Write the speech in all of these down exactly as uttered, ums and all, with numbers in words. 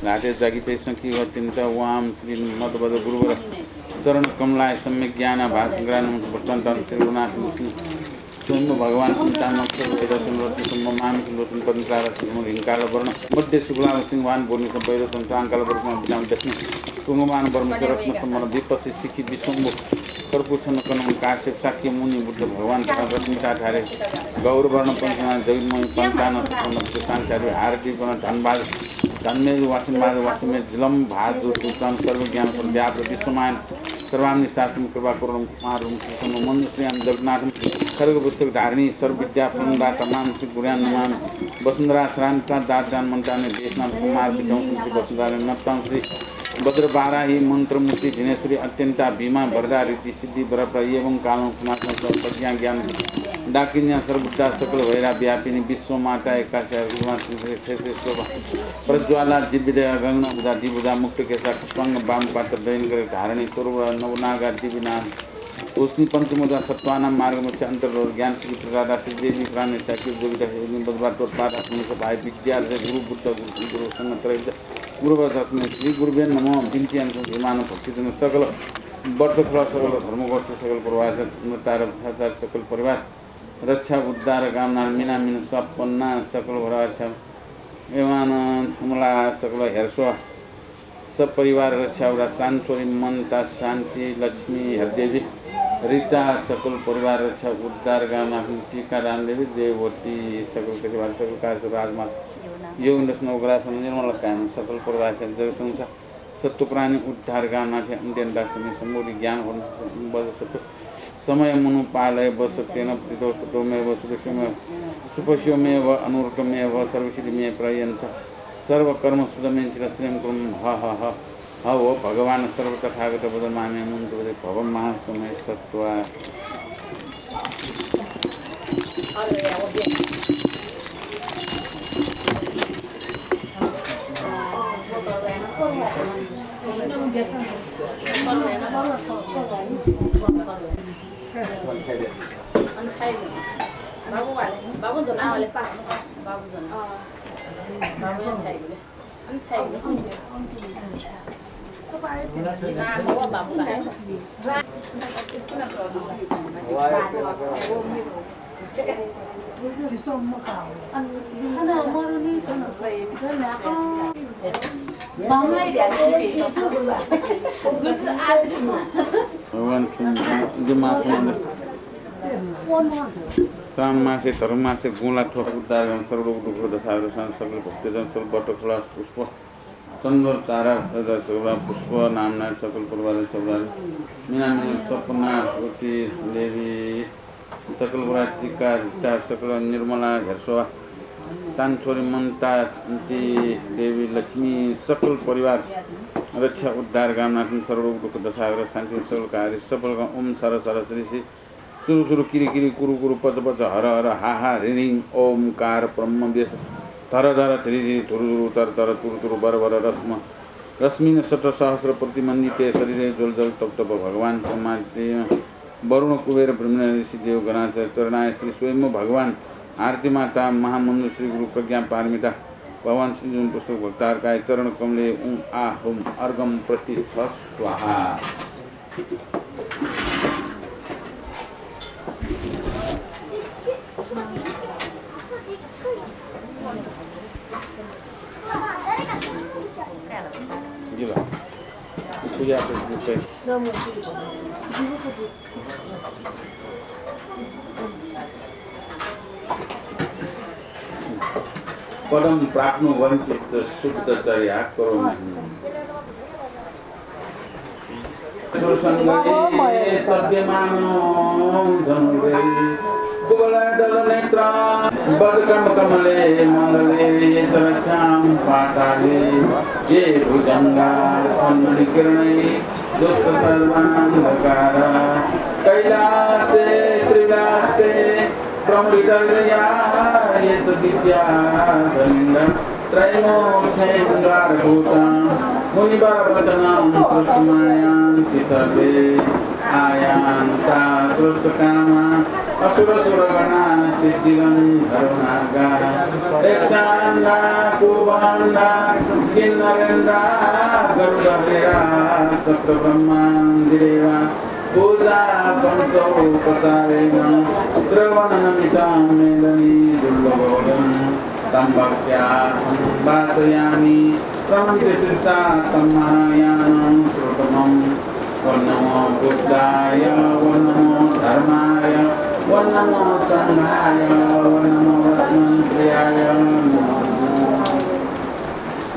ल्हातय् जागितय् संकीर्तिन्त वाम श्री मदबद गुरुवर चरण कमलाय सम्यक ज्ञान भाषंकरानुमत वर्तन्तान श्री गुरुनाथ मुस्लिम स्वयम्भू भगवान चिन्तामक वैदर्शन रत्न सम्भव मामिक लोचन पद्मचार श्री हिंकाल वर्ण मध्य सुगुलाल सिंहवान बोर्णी सम्भव वैदर्शन चांकाल वर्तमान विधान दक्षिण कुंगमान वर्म रत्न सम्भव विपस्सी सिखी विश्वम्भू कर्पूछन कनम काश्यप शाक्य मुनि बुद्ध भगवान तथा रत्नमिताधारे गौर वर्ण पंचना जगन्मोहन पंचान सफल दुशांचार्य हारती वर्ण धनबाद धनमेल वासमेल वासमेल जिलम भाजु तुचान सर्वज्ञान पर व्याप्त विश्वमायन सर्वामि शासन कृपा करुण महारुण कृष्ण मनुष्यान जगन्नाथम खड्ग पुस्तक धारिणी सर्व विद्या फलदाता मानसिक गुरुयान नमामि वसुंधरा श्रान्ता दातान मंतान देशना कुमार विध्वंसि वसुंधरा नत्तां श्री वज्रबाराही मन्त्रमूर्ति जिनेश्वरी अत्यन्ता भीमा वरदा ऋद्धि सिद्धि वरप्रा एवं कालं सनातन सर्व प्रज्ञा ज्ञान डाकिन्या सर्वबुद्धा सकल भैरा व्यापिनी विश्वमाता एकाशा प्रज्वाला दिव्यदया गंगना बुधा दिबुधा मुक्तकेशा खट्वांग वाम पात्र दयनकर धारणी तोरबुला नवनागा दिव्यनाग उष्णी पंचमुद्रा सत्वानां मार्गमध्य अन्तर्गत ज्ञान श्री प्रदादा श्री देवी प्राणेशा शिव जोगिता योगिनी बज्रपाद तोत्पादा समेत भाई विद्यार्थ गुरु बुद्ध गुरु गुरु संघ त्रय गुरुवर दर्शन श्री गुरुभ्यो नमः। बिन्ति अनुसार विमान भक्तिजन सकल वर्ष खला सकल धर्मगोष्ठी सकल प्रवाचक नतार भट्टाचार्य सकल परिवार रक्षा उद्धार कामना मिना मिन सपन्ना सकल घोडा रक्षा एवान हमला सकल हेर्सो सपरिवार रक्षा उरा सानछोरी मन्ता शान्ति लक्ष्मी हरदेवी रिता सकल परिवार रक्षा उद्धार कामना टीकादान देवी देवती सकल परिवार सकल काज राजमास योग दर्शन उग्रासन निर्मल कायम सकल परिवार जगसंसा सत्वप्राणी उद्धार कामनाथे अन्त्यन्ता समय सम्बोधि ज्ञान बज सत्व समय मनुपालय बस तेन प्रतिदोष तत्वमेव सुदृश्यमेव सुपश्योमेव अनुरुतमेव सर्वसिद्धिमेव प्रयन्थ सर्वकर्म सुदमेन चिर श्रेम कुर्म ह ह ह ह वो भगवान सर्व तथागत बुद्ध मामे मुंच भव महासमय सत्वा। भगवान श्रावण मासे धर्म मासे गुंला थ्व उद्धार सर्व दुःख दशा सकल भक्तजन सर्व बट खलास पुष्प चन्द्र तारा सदा सकल पुष्प नामना सकल परिवार चौरार मिना मिना सपना होती देवी सकल वरातिका रिता सकल निर्मला हेर्सोवा सानछोरी ममता शान्ति देवी लक्ष्मी सकल परिवार रक्षा उद्धार कामनाथन सर्व दुःख दशाग्रह शान्ति सकल कार्य सफल ओम सर सर श्री श्री सुरु सुरु किरि किरि कुरु कुरु पच पच हर हर हा हा ऋणिङ ओमकार ब्रह्म बेस धर धर धिरि धिरि धुरु धुरु तर तर तुरु तुरु बर बर रश्म रश्मिन शत सहस्र प्रतिमण्डिते शरीरे ज्वल ज्वल तप तप भगवान सोमादित्य वरुण कुबेर ब्रह्मण ऋषि देव गणाचार्य चरणाय श्री स्वयम्भू भगवान आरती माता महामन्त्र श्री गुरु प्रज्ञा पारमिता भगवान श्री जुन पुस्तक भक्तारकाय चरण कमले उं आ हुम अर्घम प्रति छ स्वाहा। पदं प्राप्नु वञ्चित शुद्ध चर्या करोमि। सुरसङ्गै सद्यमानो धनुर्धरी कुवलय दलनेत्र वदकम्बकमले मण्डले ये च रक्षां पाताले ये भुजङ्गा स्फन्मणिकिरणै दुष्ट सर्वान्धकार कैलासे श्रीलासे प्रमुदितर्या ये च विद्याधनिन्द त्रैमोक्षेन्द्वारभूतं मुनिवरवचनं श्रुत्वा यान्ति सर्वे आयान्ता श्रेष्ठकामा असुरसुरगणा सिद्धिगन्धर्वनागा यक्षान्दा कुम्भान्दा किन्नरेन्द्रा गरुडहरिरा सप्तब्रह्मादिदेवा पूजा पञ्चोपचारेण पुत्रवननमितं मेदनी दुर्लभोदं तं भक्त्या संवासयामि। प्रणमित शिरसा तं महायानं श्रोतमं। ॐ नमो बुद्धाय, ॐ नमो धर्माय, ॐ नमो संघाय, ॐ नमो रत्नत्रयाय नमो।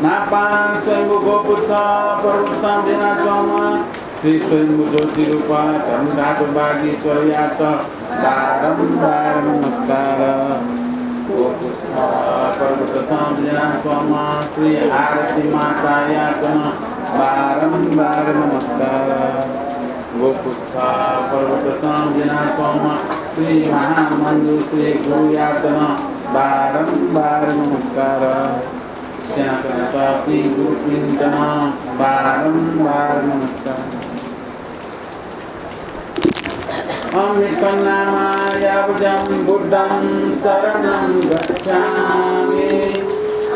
नापं स्वयम्भू गोपुच्छ पर्वतसं बिज्यानाच्वंम्ह श्री स्वयम्भू ज्योतिरूप धर्मधातु वागीश्वरयात बारम्बार नमस्कार। गोपुच्छ पर्वतसं बिज्यानाच्वंम्ह श्री आरती मातायात नं बारम्बार नमस्कार। गोपुच्छ पर्वतसं बिज्यानाच्वंम्ह श्री महामञ्जुश्री गुरुयात नं बारम्बार नमस्कार। स्यनाच्वनातःपिं गुरुपिन्त नं बारम्बार नमस्कार। अहमित्थं नामा यावज्जं बुद्धं सरणं गच्छामि।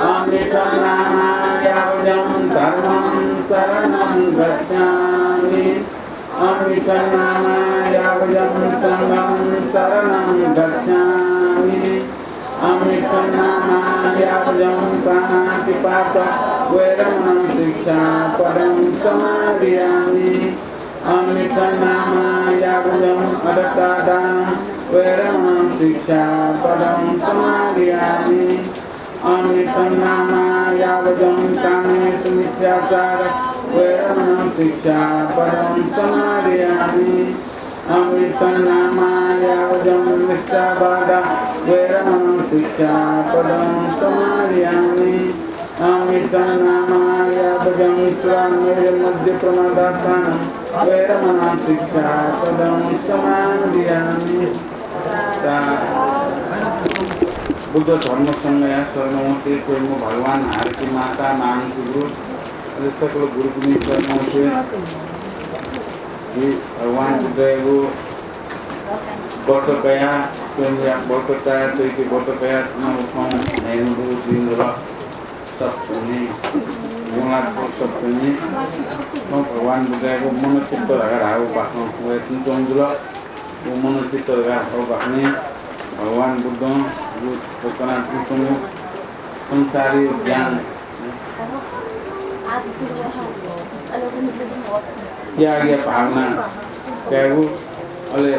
अहमित्थं नामा यावज्जं धर्मं सरणं गच्छामि। अहमित्थं नामा यावज्जं संघं सरणं गच्छामि। अहमित्थं नामा यावज्जं प्राणातिपात वेरमणं शिक्षापदं समादियामि। अहमित्थं नामा यावज्जं अदत्तादानं वेरमणं शिक्षापदं समादियामि। अहमित्थं नामा यावज्जं कामेसु मिथ्याचार वेरमणं शिक्षापदं समादियामि। अहमित्थं नामा यावज्जं मृषावादा वेरमणं शिक्षापदं समादियामि। अहमित्थं नामा यावज्जं सुरामेरय मद्य प्रमादापानं वेरमणं शिक्षापदं समादियामि। ता बुद्ध धर्म संघया शरणं वंसे स्वयम्भू भगवान आरती माता महामञ्जुगुरु अले सकल गुरुपिनि शरणं वंसे भगवान बुद्धयागु व्रत कयाः, स्वयम्भूया व्रत कयाः, चैती व्रत कयाः थन उखं न्हय्‌न्हु दुगु दिं जुल। सप्तमी, गुंलाथ्व सप्तमी, थौं भगवान बुद्धयागु मनोचित्त धकाः धाःगु बाखं वये तुं च्वंगु जुल। व मनोचित्त धकाः धाःगु बाखनय् भगवान बुद्धं व कनाः तुं च्वंगु संसारया ज्ञान, त्यागया भावना कायेगु, अले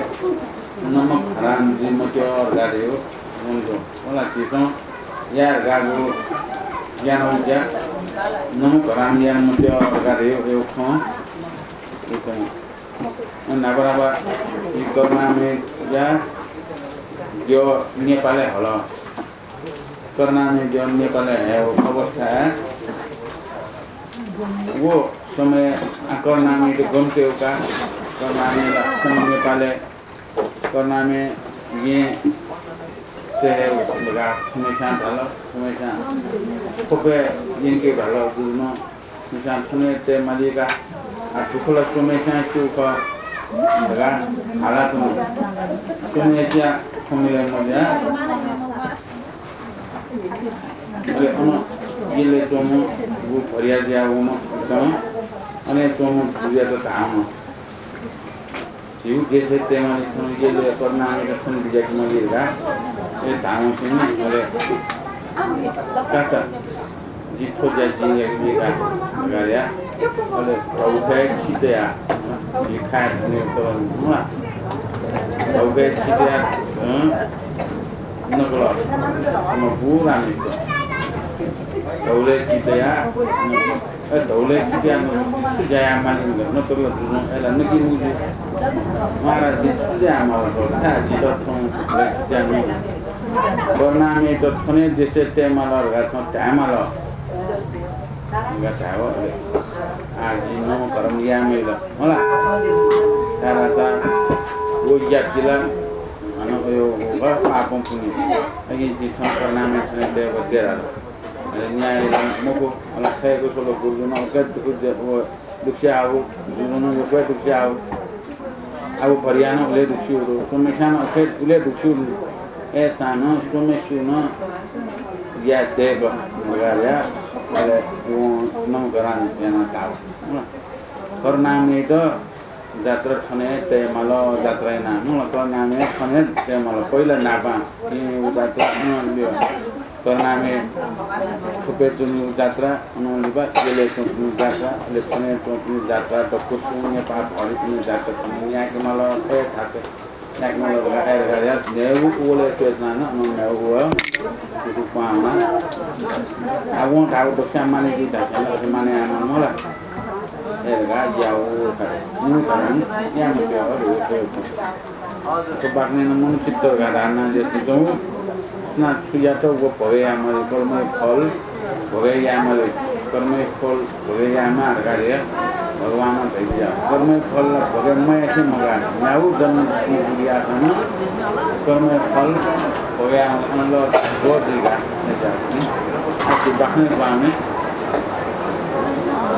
नमक हराम जुइ मत्यः धकाः धयागु वंगु। वला झीसं याये धकाःगु ज्ञान विद्या नमक हराम याये मत्यः धकाः धयागु खँ। अन न्हापा न्हापा इ करुणामयया द्यः नेपालय् हल। करुणामयया द्यः नेपालय् हयेगु अवस्थाय् व समय आ करुणामययात गन तयेगु का। करुणामय ला थन नेपालय् करुणामय येँ तये धकाः छम्हस्यां धाल, छम्हस्यां ख्वपय् यंके धाल गुरुनं। मिसां थन तये माली का, आ, थुकथं स्वम्हस्यां स्यू खः धकाः हालाच्वन। स्वम्हस्यां खँ मिले मजुया। अले अन येलय् च्वंम्ह व भरिया जुया वंम्ह एकदम अन च्वंम्ह गुरुयात धाःम्ह। झीगु देशय् तयेमाली थन येलय् करुणामययात थन बिज्याके माली धकाः। अले धाःम्हसिनं अले कासा, जि थ्व ज्या जिं याके का धकाः धया। अले धौखाय् चितया, जि खाय् धुने तल नुला। धौखाय् चितया, हँ, नकल। अन बुरामिस्त। धौलय् चितया, अ, धौलय् चितया छु ज्या याये माली धकाः नकल जुजुं अय्‌लाः नकि मुजु। महाराज, जि छु ज्या याये माल धकाः जितः थौं धौलय् चितया नु। करुणामययात थन देशय् तये माल धकाः छं धाये माल धकाः धायेवं अले। आ, जि नमकहरण याये माल मला। धाःसा व यात कि ला, हानं अयो व पापं पुण्यं। अकिं जि थन करुणामय थन तये वद्य धाल। अले न्याय यायेला मखु, अले खय्‌कू स्वल गुरुजुं नं उकी दुःख दे-, व दुःख स्याःगु, जुजुं नं उकी दुःख स्याःगु। आगु भरिया नं उले दुक्स्यू दु, स्वम्हेस्यां नं अथे उले दुक्स्यू दु। अय्‌सां नं स्वम्हेस्यू नं या दय्‌क मगाया, अले वं नमकरण याना काल। करुणामयत जात्रा थने तयेमाल, जात्रा याना, मला करुणामय थने तयेमाल। पहिला नापं इ जात्रा अनंलिपा करुणामय थुपे च्वंगु जात्रा, अनंलिपा यलय् च्वंगु जात्रा, अले थने च्वंगु जात्रा, दक्व सुं नेपाः भरिपिनि जात्रा थने न्यायेकेमाल, थ्व थासय् न्यायेकेमाल धकाः, अय् धकाः या न्हय्‌गू उलय् च्वय्‌तना नं अनं न्हय्‌गू व कुतु क्वहां वना। आः वं धाःगु दक्वस्यां माने जुइ धाःसा अथे माने याना मला। अय् धकाः या व थाय् नु थाय् याना मस्यू। थ्व बाखनय् नं मनू चित्त धकाः धाःगु नं जस्ते च्वं। सुनां छु यात व भोगय् यायेमाली, कर्मया फल भोगय् यायेमाली, कर्मया फल भोगय् यायेमाः धकाः धया भगवानं धयादिया। कर्मया फल ला भोगय् मयासें मगाः, न्हय्‌गू जन्म याःसां नं कर्मया फल भोगय् यायेमाः, अन ला ज्वः जुइका। आः छु बाखनय् पावने।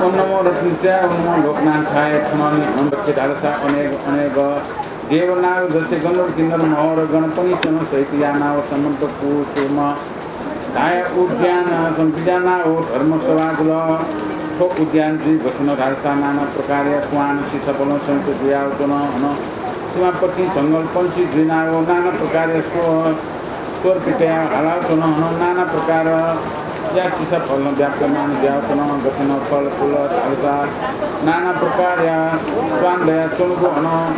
ओम नमो रत्नत्रयाय, ओम नमो लोकनाथाय, थनंलि हनं बच्चे धालसा अनेक अनेक देव नाग जक्षे गन्धर्व किन्नर महर गणपनिसेनं सहित यानाव समन्त कुसुम धाया उद्यान सम्पिजानाव धर्मसभा जुल। थ्व उद्यान जुइ गसन धालसा नाना प्रकारया स्वान सिसफलं संयुक्त जुयाव च्वन। हनं सीमापतिं जंगल पंक्षी जुइनाव नाना प्रकारया स्व स्वर पितया हालाव च्वन। हनं नाना प्रकारया सिसफलं व्याप्यमान जुयाव च्वन। गथेनं फल फूल धालसा नाना प्रकारया स्वान दया च्वंगु, हनं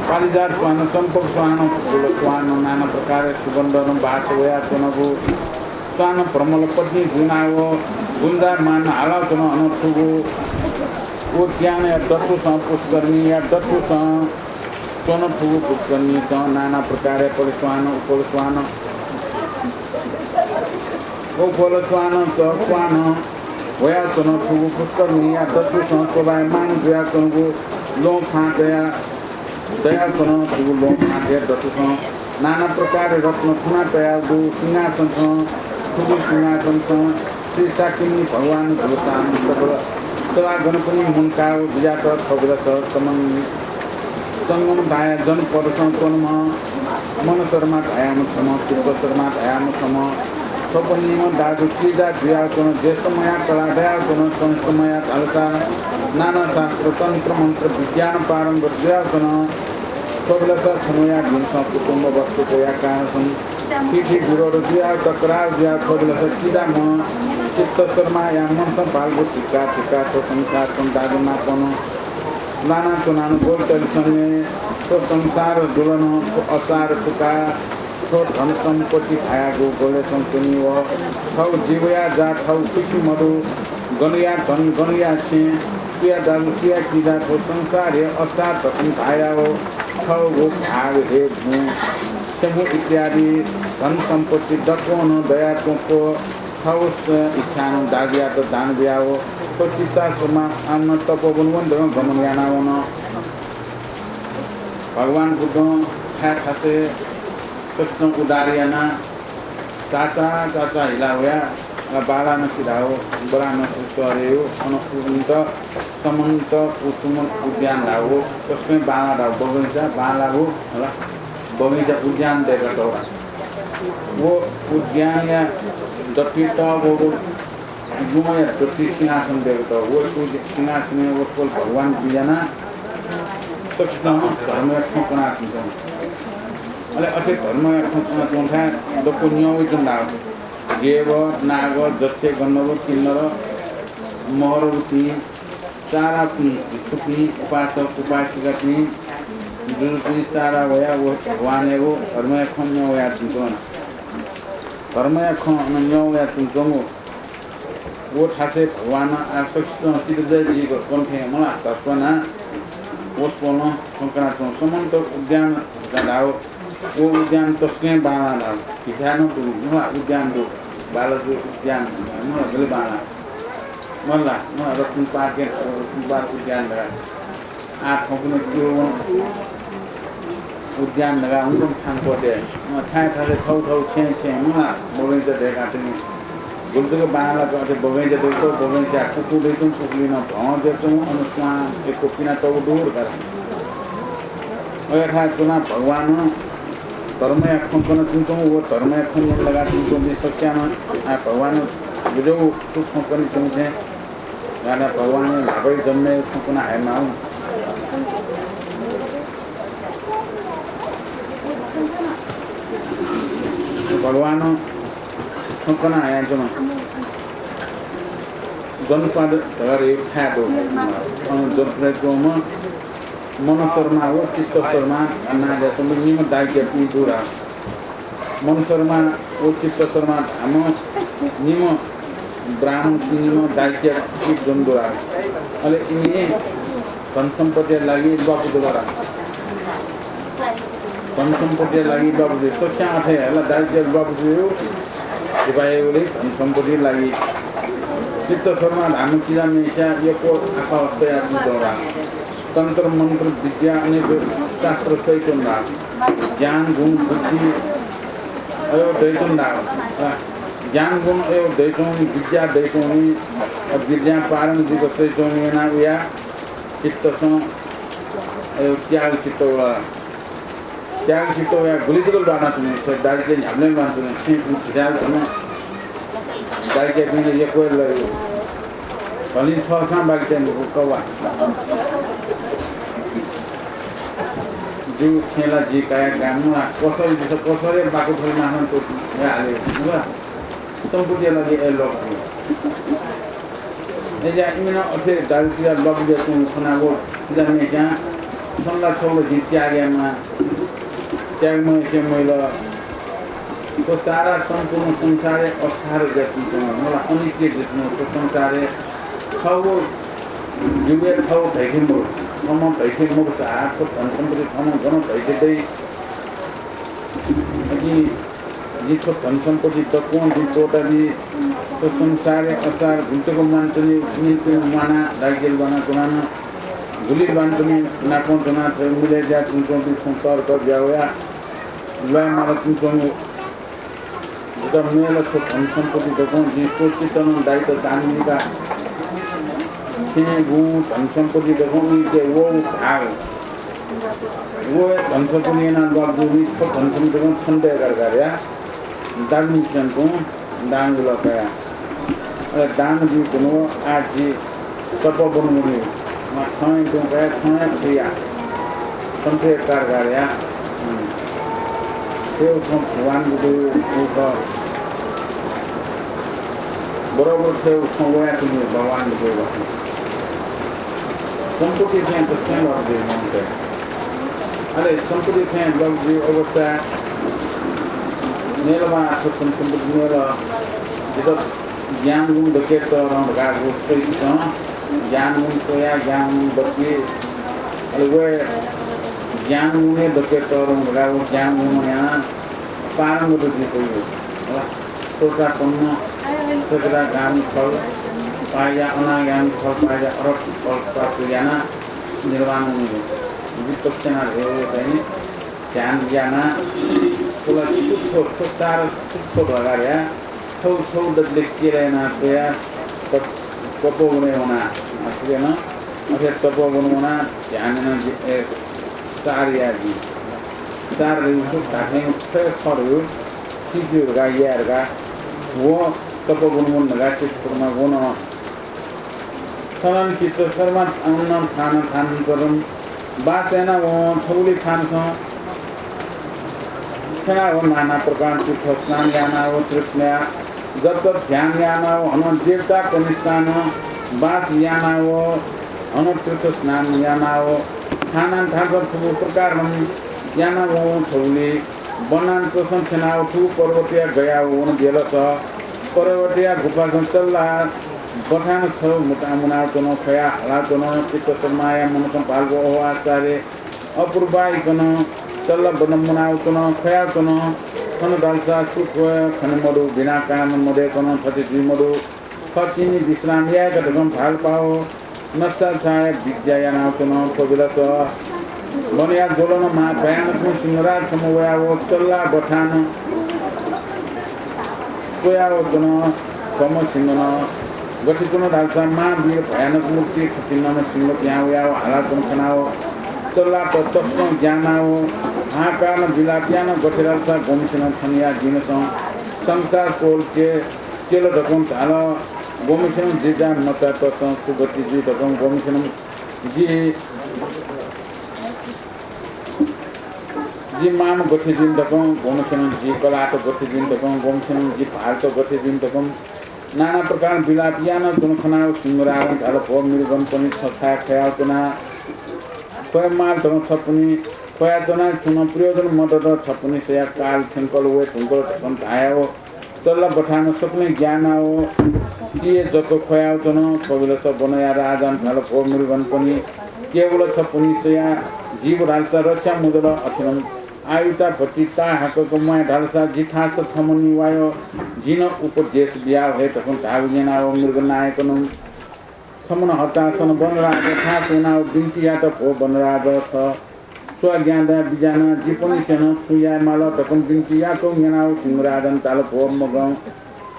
पारिजात स्वान, चम्पक स्वान, फूल स्वान, नाना प्रकारया सुगन्धनं वास वया च्वंगु। स्वान भ्रमर पत्नी जुइनाव गुंजायमान हालाव च्वन। हनं थुगु उद्यानया दथुसं पुष्करणीया दथुसं च्वन। थुगु पुष्करणीसं नाना प्रकारया पलस्वान, उपलस्वान, उपलस्वान, चक्वान वया च्वन। थुगु पुष्करणीया दथुसं शोभायमान जुया च्वंगु ल्वहं फां दया दया च्वन। थुगु ल्वहं फां दया दथुसं नाना प्रकारया रत्न थुना तयागु सिंहासनसं, थुगु सिंहासनसं श्री शाक्यमुनि भगवान जुलसां सकल सभागणपनि मुंकाव बिज्यात। थ्व बेलस समन संगम धाया जनपदसं च्वंम्ह मनशर्मा धायाम्ह छम्ह, चित्तशर्मा धायाम्ह छम्ह, थ्वपनिम्ह दाजु किजा जुयाव च्वन। ज्येष्ठ मया कलाः दयाव च्वन। कनिष्ठ मया धालसा नाना शास्त्र तन्त्र मन्त्र विज्ञान पारंगत जुयाव च्वन। थ्व बेलस छम्हया भिंसं कुटुम्ब वस्तु दया कारणसं पिथि विरोध जुयाव टकराव जुयाव थ्व बेलस किजाम्ह चित्तशर्माया मनसं भालगु धिक्का धिक्का, थ्व संसारसं दाजुनापं लाना च्वनान गोल तलिसंलि थ्व संसार जुलन, थ्व असार फुका, थ्व धन सम्पत्ति धायागु गोलय् च्वनी व थव जीवया जात, थव खुसि मदु, गनया धन, गनया छेँ, सुया दाजु, सुया किजा, थ्व संसार हे असार धकं धायाव थव व भाग हे भुँ, छेँबुँ इत्यादि धन सम्पत्ति दक्वं नं दया च्वंक थव इच्छानं दाजुयात दान बियाव थ्व चित्तशर्मा आम्न तपोवन वनेधकं गमन याना वन। भगवान बुद्धं थाय् थासय् सकसितं उद्धार यानाः चाचा चाचा हिला वया, अ, वाराणसी धाव, वाराणसी शहरय् अन उन्त समन्त कुसुम उद्यान धाव, तसकं बांला धाव, बगैंचा बांलागु, हला, बगैंचा उद्यान दय्‌कातःगु। व उद्यानया दथुइ तःगु ल्वहंया दथुइ सिंहासन दय्‌कातःगु। व सिंहासनय् वसपोल भगवान बिज्यानाः सकसितं धर्मया खँ कनाच्वंगु। अले अथे धर्मया खँ कनाच्वंथाय् दक्व न्यं वइच्वन धाव। देव, नाग, जक्ष, गन्धर्व, किन्नर, महरपिं, सारा भिक्षुपिं, उपासक उपासिकापिं, जुजुपिं सारा वयाव भगवानयागु धर्मया खँ न्यं वयाच्वंगु। धर्मया खँ अन न्यं वयाच्वंगु। व थासय् भगवानं आः सकसितं चित्त जय जुइक वन थें मला धस्वानाः वसपोलं खँ कनाच्वंगु। समन्त उद्यान धाव। व उद्यान तसकं बांला धाव। झीथाय् नं दु, मला उद्यान दु। बालाजु उद्यान, मला गले बांला। मला, मला रत्न पार्क, रत्न पार्क उद्यान धाव। आः थौंकन्हय् क्यू वन उद्यान धकाः हुंकन थांक्वः दये। अँ, थाय् थासय् थव थव छेँय् छेँय् मला बगैंचा दय्‌काः तिनि। गुलि जक बांलाक अथे बगैंचा दय्‌कल, बगैंचाय् कुकुर दय्‌कल, कुकुलिं नं भ्वं दय्‌कल, अन स्वां यक्व पिनातःगु दु धकाः। अय्‌थाय् च्वनाः भगवानं धर्मया खँ कनाच्वंगु, व धर्मया खँ न्यने लागाच्वंगु सकस्यां नं आः भगवानं गुजःगु खँ कनाच्वंगु थें यानाः भगवानं न्हापाया जन्मय् खँ कना हयेमाः। भगवानं खँ कना हयाच्वन। जनपद धकाः थाय् दु। अन जनपदय् च्वंम्ह मनशर्मा व चित्तशर्मा नांज्याःम्ह निम्ह दाइकिजापिं दु ला। मनशर्मा व चित्तशर्मा धाःम्ह निम्ह ब्राह्मणपिं निम्ह दाइकिजापिं दु ला। अले इमि धनसम्पत्तिया लागि ल्वापु जुल ला। धनसम्पत्तिया लागि ल्वापु जुइ। सकस्यां अथे हे ला, दाइकिजा ल्वापु जुइ। सिपाइँबलय् धनसम्पत्तिया लागि चित्तशर्मा धाःम्ह किजाम्हेस्यां यक्व आखः तयाच्वंगु दु ला। तन्त्र मन्त्र विद्या अनेक शास्त्र सइच्वन ला। ज्ञान गुण बुद्धि अय् दइच्वन ला। ज्ञान गुण अय् दइच्वंनि, विद्या दइच्वंनि, विद्यां पारंगत जुइक सइच्वंनि यानाः वया चित्तसं अय् त्याग चित्त वल। त्याग चित्त वया गुलि जक ल्वानाच्वनी, थ्व दाइकिजा न्ह्याबलें ल्वानाच्वनी, छेँ कुँ थिथाय् च्वंम्ह दाइकिजापिं यक्व हे लय्। भलिं छःसां बाकि तये मखु, कवा। जिगु छेँ ला जि काया काय् मखु ला, कसरी जितः कसरी बाकु थले माखं त्वःते हाले मखु ला। सम्पत्तिया लागि अय् ल्वापु जुइ। अय्‌जुयाः इमिसं अथे दाइकिजा ल्वापु जुयाच्वंगु खनाः व किजाम्हेस्यां थन ला छगू ला जिं त्याग यायेमाः, त्याग मयासें मजिल। थ्व सारा सम्पूर्ण संसारय् असार जुयाच्वंगु, मला अनित्य जुयाच्वंगु थ्व संसारय् थःगु जिगु हे थःगु धइथें मदु, थःम्हं धइथें मदु सा, थ्व धनसम्पत्ति थःम्हं गन धइथें दइ। अकिं जिं थ्व धनसम्पत्ति दक्वं जिं त्वःताबी। थ्व संसारय् असार गुलि जक म्वानाच्वनी, गुलि म्वानाः दाइकिजा ल्वानाच्वनाः नं गुलि ल्वानाच्वनी, नापं च्वनाः थ्व मिलय् जुयाच्वंपिं थ्व तःधंगु बिया वयाः ल्वाये मालाच्वंगु। जितः मेला थ्व धनसम्पत्ति दक्वं जिं स्वचित्तं नं दाइत चाःम्ह का। छेँ गुँ धनसम्पत्ति दक्वं उइके वःगु भाग। व धनसम्पत्ति यानाः ल्वापु जूगुलिं थ्व धनसम्पत्ति दक्वं छन्त हे गार्गार्या दाजुकिजापिन्सं दान बिल कया। अले दान बी धुन व आः जि तपोवन वनी। मा थौं हे तुं कया, थौं हे थुया। सन्ते कारगारया। हम्म। थ्व खँ भगवान बुद्ध उख। बरोबर थ्व खँ वया तुनि भगवान बुद्ध। सम्पत्ति थें त थें वर दे मनते। अले सम्पत्ति थें लग जि अवस्था मेलमा आछ सम्पत्ति मेल। जितः ज्ञान गुण दके तःधं धकाः स्वइकं ज्ञान गुण स्वया ज्ञान गुण दके। अले व ज्ञान गुण दके तःधं धकाः व ज्ञान गुण यानाः पारंगत जुइ फइ। होला। सोतापन्न, सकतागामी फल पाया, अनागामी फल पाया, अरहत फल प्राप्त यानाः निर्वाण वनी। विपक्षना रे चाहिँ ध्यान यानाः, होला सुख, सुख सारा सुख धगार्या, छौ, छौ दतले केरा यानाः तया, तप-, तपोवनय् वना, अथे न, अथे तपोवन वना, ध्यान याना जि, ए, सार या जि। सार रयु, धात्थें खः, खः रयु, सीके धकाः याये धकाः, व तपोवन वन धकाः चित्तशर्मा वन। थनं चित्तशर्मा अन थान थानन्तरं बास यानावं थौलि थानसं थ्यनाव नाना प्रकार तीर्थ स्नान यानाव तृष्णया जप तप ध्यान यानाव हनं देवता कनिष्ठानं बास यानाव हनं तीर्थ स्नान यानाव थानन थानसं थुगु प्रकारं यानावं थौलि वनान्तरसं थ्यनाव थुगु पर्वतया गयाव वन बेलस पर्वतया गुफासं चल्ला बथान छौ मुता मुनाव च्वन, ख्वया हला च्वन। चित्तशर्माया मनसं भालगु ओहो आश्चर्य अपूर्वाइकन चल्ला बन मुनाव च्वन, ख्वया च्वन। थन धालसा सुख खने मदु, बिना कारण मदय्कन थथे जुइ मदु। थः तिनि विश्राम यायेक धकं भालपाव नसा छाया विज्या यानाव च्वन। थ्व बेलस वनया ज्वलन महा भयानक सिंहराज छम्ह वयाव चल्ला बथान च्वयाव च्वन। थ्वम्ह सिंहनं गथे च्वन धालसा महावीर भयानक मूर्ति थथिंम्ह सिंह पिहां वयाव हाला च्वन खनाव चल्लात तसकं ग्यानाव हाहाकारं बिलाप यानाव गथे धालसा गुम्हसिनं थनया जिमिसं संसार त्वःते, त्वःतेल धकं धाल। गुम्हसिनं जि जाय् मचात, छु गति जुइ धकं गुम्हसिनं जि, जि मांम्ह गथे जुइ धकं गुम्हसिनं जि कलात गथे जुइ धकं गुम्हसिनं जि भालत गथे जुइ धकं नाना प्रकारं बिलाप यानाव च्वंगु खनाव सिंहराजं धाल, भो मृगगणपनि, छ छाय् ख्वयाव च्वना, ख्वये माल धकं छपनि ख्वयाच्वना, छुं नं प्रयोजन मदत, छपनिसया काल थ्यंकल वये धुंकल धकं धायाव चल्ला बथानं सकलें ग्यानाव तिये जक ख्वयाव च्वन। थ्व बेलस वनया राजां धाल, भो मृगगणपनि, केवल छपनिसया जीव धालसा रक्षा मजुल, अथे नं आयुता भति ताहाकक म्वाये धालसा जिथास थमनि वायो, जिं नं उपदेश बियाव हये धकं धाःगु न्यनाव मृगनायकनं छम्हं हतासन वनराज थास वनाव बिन्ति यात, भो वनराज, छ स्वया ज्ञान दया बिज्यानाव जिपनिसेनं छु याये माल धकं बिन्ति याकव न्यनाव सिंहराजं धाल, भो मगं,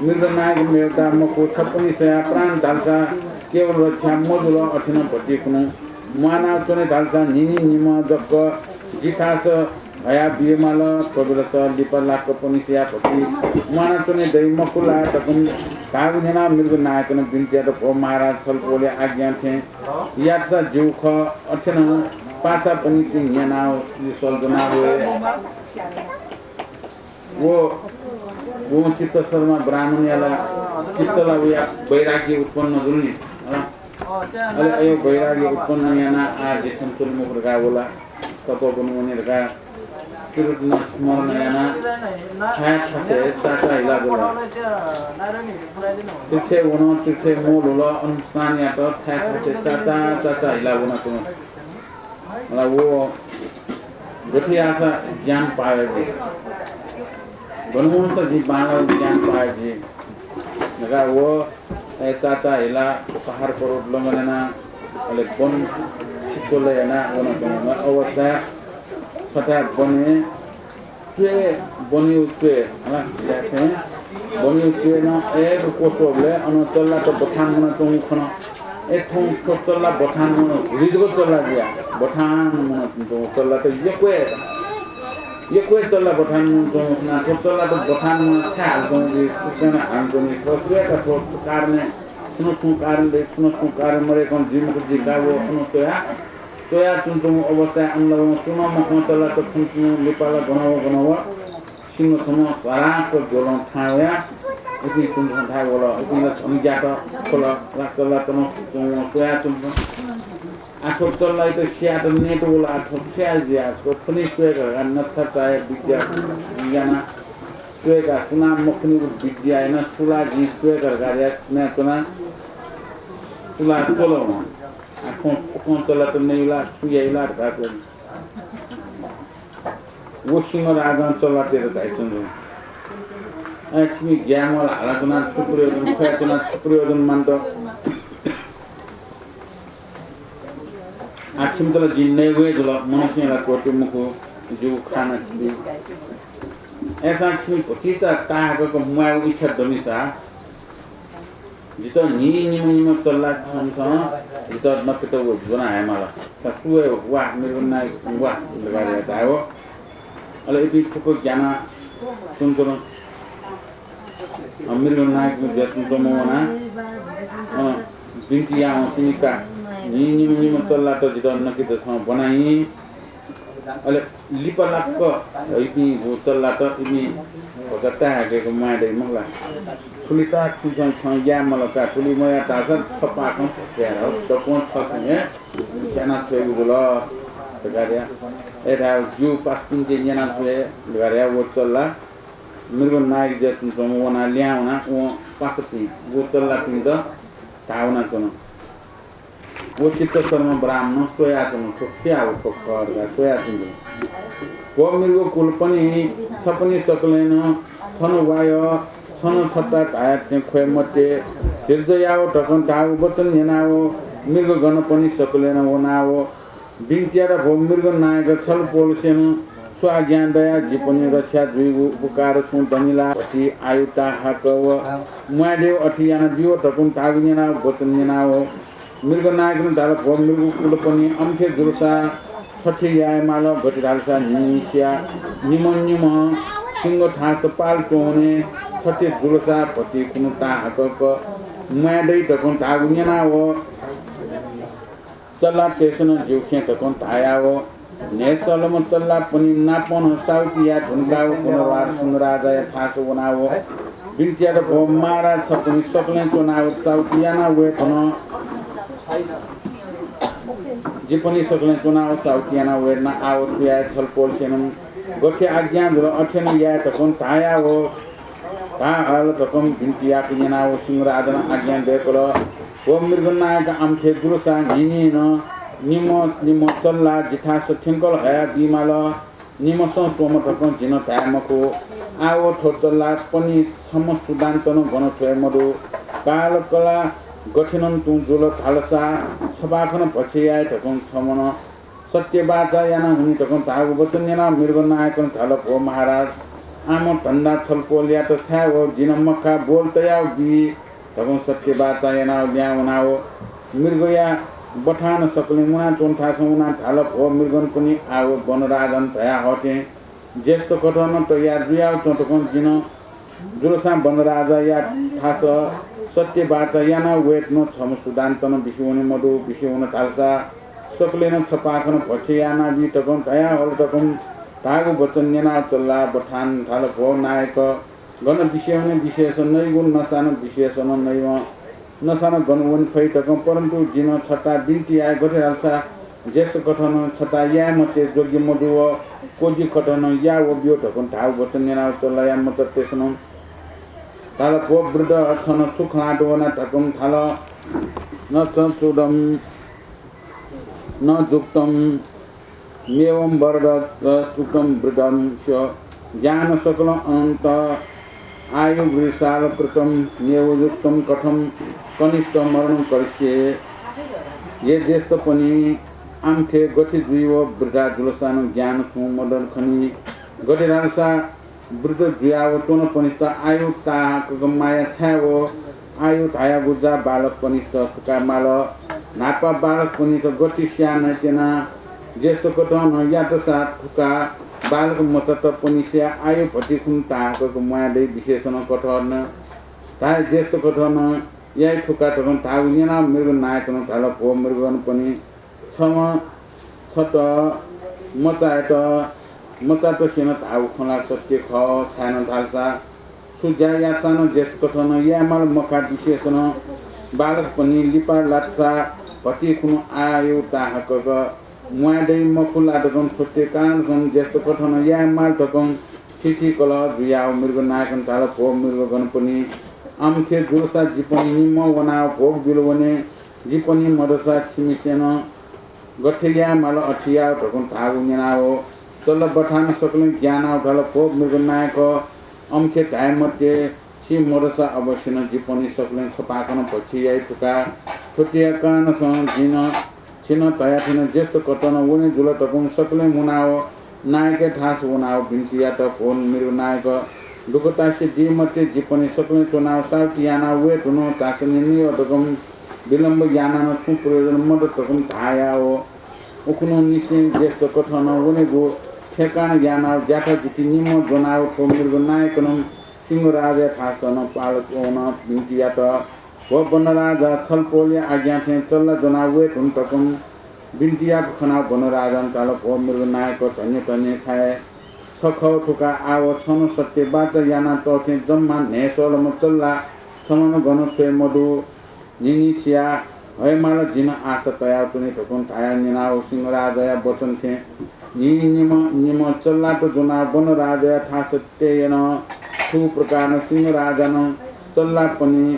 मृगनायक मेवता मखु, छपनिसया प्राण धालसा केवल रक्षा मजुल, अथे नं भति खुन्हु म्वानाव च्वने धालसा न्हिं निम्ह जक जिथास हया बिये माल। थ्व बेलस लिपा लाक्कपनिसया भति म्वानाच्वने दइ मखु ला धकं धाःगु न्यनाव मृगनायकनं बिन्ति यात, भो महाराज, छलपोलया आज्ञा थें यातसा ज्यू खः, अथे नं पासापनि तिं न्यनाव सल ज्वनाव वये। व, व चित्तशर्मा ब्राह्मणया ला चित्त ला वया वैराग्य उत्पन्न जुल नि, हला। अले अयो वैराग्य उत्पन्न यानाव आः जि थन च्वने मखु धकाव व ला तपोवन वने धकाव त्रिरत्न स्मरण यानाव थाय् थासय् चाचा हिला जुल। तीर्थय् वन, तीर्थय् मोल हुल, अनुष्ठान यात, थाय् थासय् चाचा, चाचा हिला वनाच्वन। मला व गथे याःसा ज्ञान पाये जुइ, गन वंसा जिं बांलाःगु ज्ञान पाये जुइ धकाव व, ए, चाचा हिला पहाड पर्वत लंघन यानाव अले वन छिक्वल यानाव वनाच्वंगु अवस्थाय् छथाय् वनय् च्वय्, वनया च्वय्, हला, ल्याखं वनया च्वय् नं एक कोस वःबलय् अन चल्लात बथान वनाच्वंगु खन। ए, थौं थ्व चल्ला बथान वन, हुलिजक चल्ला जुया, बथान वनाच्वंगु चल्लात यक्व हे, यक्व हे चल्ला बथान वनाच्वंगु खनाव थ्व चल्लात बथान वनाव छाय् हालाच्वंगु जुइ, सुकथं हालाच्वंगु जुइ, थ्व सुया का, थ्व छु कारणं, छुं न छुं कारण दइ, छुं न छुं कारण मदय्कं जुइ मखु धकाव व अन च्वया, च्वयाच्वंच्वंगु अवस्थाय् अन ला वं सुं नं मखं चल्लात खनाच्वन। लिपा ला गन व, गन व, सिंह छम्ह ध्वाराक्क ग्वलं थाहां वयाव इपिं च्वंच्वं थाय् वल। इपिं ला झन ग्यात ख्वल। ला चल्लात नं च्वं वं स्वयाच्वंच्वं। आः थ्व चल्लायात स्यायेत नयेत वल। आः थ्व छु याये जुया, थ्व थनिं स्वये का धकाव नछाचाया विद्या यानाव स्वये का, सुनां मखुनिगु विद्या यानाव सु ला जिं स्वये का धकाव यानाच्वनाव सु ला त्वल वं। आः थ्वं फुक्कं चल्लात नइ ला, छु याइ ला धकाव व सिंह राजां चल्लातय्त धाइच्वंगु, अय् छिमि ग्याये म्वाःल हालाच्वनाव छु प्रयोजन, ख्वयाच्वनाव छु प्रयोजन मानत? आः छिमित ला जिं नयेगु हे जुल, मनसें ला त्वःते मखु, जिगु खाना छिपिं। अय्सां छिमि भतिचा ताहाकक म्वायेगु इच्छा दनिसा जितः न्हिं निम्ह निम्ह चल्ला छम्हं जितः नकेत व ज्वना हयेमाल। छ सु हे वा, मृगनायक वा धकाः धायेव। अले इपिं फुक्क ग्यानाः च्वंच्वन। अ, मृगनायक ज्या च्वंच्वंम्ह वनाः, अ, बिन्ति याः वं, सिमिका, न्हिं निम्ह निम्ह चल्लात जितः नकेत छं ब्वना हि। अले लिपा लाक्क इपिं व चल्लात इपिं भचा ताये हयेक म्वाये दइ मखु ला। थुलि ताःसा थुलिसं छं ग्याये माल का, थुलि मयाः धाःसा छपाखं छ्वये हँ, दक्वं छथुं हे स्याना छ्वयेगु जुल धकाः धया। अय् धायेव ज्यू, पासापिन्त न्यना छ्वये धकाः धया। व चल्ला मृगनायक ज्या च्वंच्वंम्ह वनाः लिहां वनाः वं पासापिं व चल्लापिन्त धाः वनाच्वन। व चित्तशर्मा ब्राह्मणं स्वयाच्वन, थ्व छु याःगु खः धकाः स्वयाच्वन। व मृगकुलपनि, छपनि सकलें नं थन वाय्, छं छता धाःथें ख्वये मते, धीरज याव धकं धाःगु वचन न्यनाव मृगगणपनि सकलें नं वनाव बिन्ति यात, भो मृगनायक, छलपोलसें नं छु आज्ञा दयाः जिपनि रक्षा जुइगु उपकार छुं दनि ला? भति आयु ताहाकव म्वाये दयेव अथे यानादियो धकं धाःगु न्यनाव वचन न्यनाव मृगनायकनं धाल, भो मृगकुलपनि, अम्थे जुलसा थथे याये माल, गथे धालसा न्हिन्हिसिया निम्ह निम्ह सिंह थास पाल च्वने थथे जुलसा भति खुन्हु ताहाकक म्वाये दइ धकं धाःगु न्यनाव चल्लातय्‌सं नं ज्यू खँ धकं धायाव न्हय्‌सलम्ह चल्लापनि नापं साहुति याये धुंकाव वनराज सिंहराजाया थास वनाव बिन्ति यात, भो महाराज, छपनि सकलें च्वनाव साहुति याना वये धुन। जिपनि सकलें च्वनाव साहुति याना वये धुन, आव छु याये छलपोलसेनं गथे आज्ञा जुल अथेनं याये धकं धायाव धाःहल धकं बिन्ति यात न्यनाव सिंहराजं आज्ञा दय्‌कल, भो मृगनायक, आमथे जुलसा न्हिन्हिं नं निम्ह निम्ह चल्ला जिथास थ्यंकल हयाबीमाल। निम्हसं स्वम्ह धकं जिं धाये मखु। आव थ्व चल्लापनि छम्ह सुदान्त नं गन छ्वये मदु। कालकला गथेनं तुं जुल धालसा छपाखं भक्ष्य याये धकं छम्हं सत्य बाचा याना हुनि धकं धाःगु वचन न्यनाव मृगनायकं धाल, भो महाराज, आम धन्दा छलपोलयात छाय् व जिं मखा बोल तयाव बी धकं सत्य बाचा यानाव लिहां वनाव मृगया बथानं सकलें मुनाच्वंथासं वनाव धाल, भो मृगनपनि, आव वनराजं धयाहःथें ज्येष्ठ कथनं तयार जुयाव च्वँ धकं जिं जुलसां वनराजाया थास सत्य बाचा याना वये धुन। छम्ह सुदान्त नं बिस्युं वने मदु। बिस्युं वन धालसा सकलें नं छपाखं भक्ष्य यानाबी धकं धयाहल धकं धाःगु वचन न्यनाव चल्ला बथानं धाल, भो नायक, गन बिस्युं वने विशेष नइगु, नसानं विशेष नं नइवं नसानं गन वने फइ धकं, परन्तु जिं छता बिन्ति याये, गथे धालसा ज्येष्ठ कथनं छता याये मते, ज्वगि मजू व कोजि कथनं या व ब्यू धकं धाःगु वचन न्यनाव चल्लाया मचातय्‌सं नं धाल, भो वृद्ध, छं छु खँ ल्हात वना धकं धाल, न च चूडं न जुक्तं मेवं वरद, सुक्तं वृद्धं स ज्ञान सकलं अनन्त आयु वृषाल कृतं मेव युक्तं कथं कनिष्ठ मरणं करिष्ये। हे ज्येष्ठपनि, आमथे गथे जुइ व वृद्धा जुलसानं ज्ञान छुं मदु खनी। गथे धालसा वृद्ध जुयाव च्वंपनिस्त आयु ताहाकक माया छाय् व आयु धायागु जा बालकपनिस्त थुका माल। न्हापा बालकपनित गति स्याना त्यना ज्येष्ठ कथनं यातसा थुका बालक मचातपनिसया आयु भति खुन्हु ताहाकक म्वाये दइ विशेषनं कथनं धाये ज्येष्ठ कथनं याइ थुका धकं धाःगु न्यनाव मृगनायकनं धाल, भो मृगनपनि, छम्ह छत मचायत मचातसेनं धाःगु खँ ला सत्य खः, छाय्‌नं धालसा छु ज्या यातसानं ज्येष्ठ कथनं याये माल मखा विशेषनं बालकपनि लिपा लातसा भति खुन्हु आयु ताहाकक म्वाये दइ मखु ला धकं थुत्ते कारणसं ज्येष्ठ कथनं याये माल धकं थीथी कलह जुयाव मृगनायकनं धाल, भो मृगगणपनि, आमथे जुलसा जिपनि निम्ह वनाव भोग बिल वने, जिपनि मदसा छिमिसेनं गथे याये माल अथे याव धकं धाःगु न्यनाव चल्ला बथानं सकलें ग्यानाव धाल, भो मृगनायक, अमथे धाये मते, छि मदसा अवश्यनं जिपनि सकलें छपाखनं भक्ष्य याइ थुका। थुत्ते कारणसं जिं छिनं धयाथें ज्येष्ठ कथनं वने जुल धकं सकलें मुनाव नायकया थास वनाव बिन्ति यात, भो मृगनायक, दुःखतासे दी मते, जिपनि सकलें च्वनाव साहुति यानाव वये धुन, थासने नइ धकं विलम्ब यानानं छुं प्रयोजन मदु धकं धायाव उखुन्हुनिसें ज्येष्ठ कथनं वनेगु ठेकान यानाव ज्याथ जिति निम्ह ज्वनाव थ्व मृगनायकनं सिंहराजया थासनं पाल च्वनाव बिन्ति यात। व वनराजा, छलपोलया आज्ञा थें चल्ला ज्वनाव वये धुन धकं बिन्ति याःगु खनाव वनराजानं धाल, भो मृगनायक, धन्य धन्य छाय् छ खः थुका। आव छनं सत्य बाचा याना तःथें जम्मा न्हय्‌सलम्ह चल्ला छम्हं गन छ्वये मदु। न्हिन्हिसिया हयेमाल जिं आशा तयाव च्वने धकं धयाव न्यनाव सिंहराजया वचन थें न्हिं निम्ह निम्ह चल्लात ज्वनाव वनराजया थासतय् यन। थुप्रकारं सिंहराजानं चल्लापनि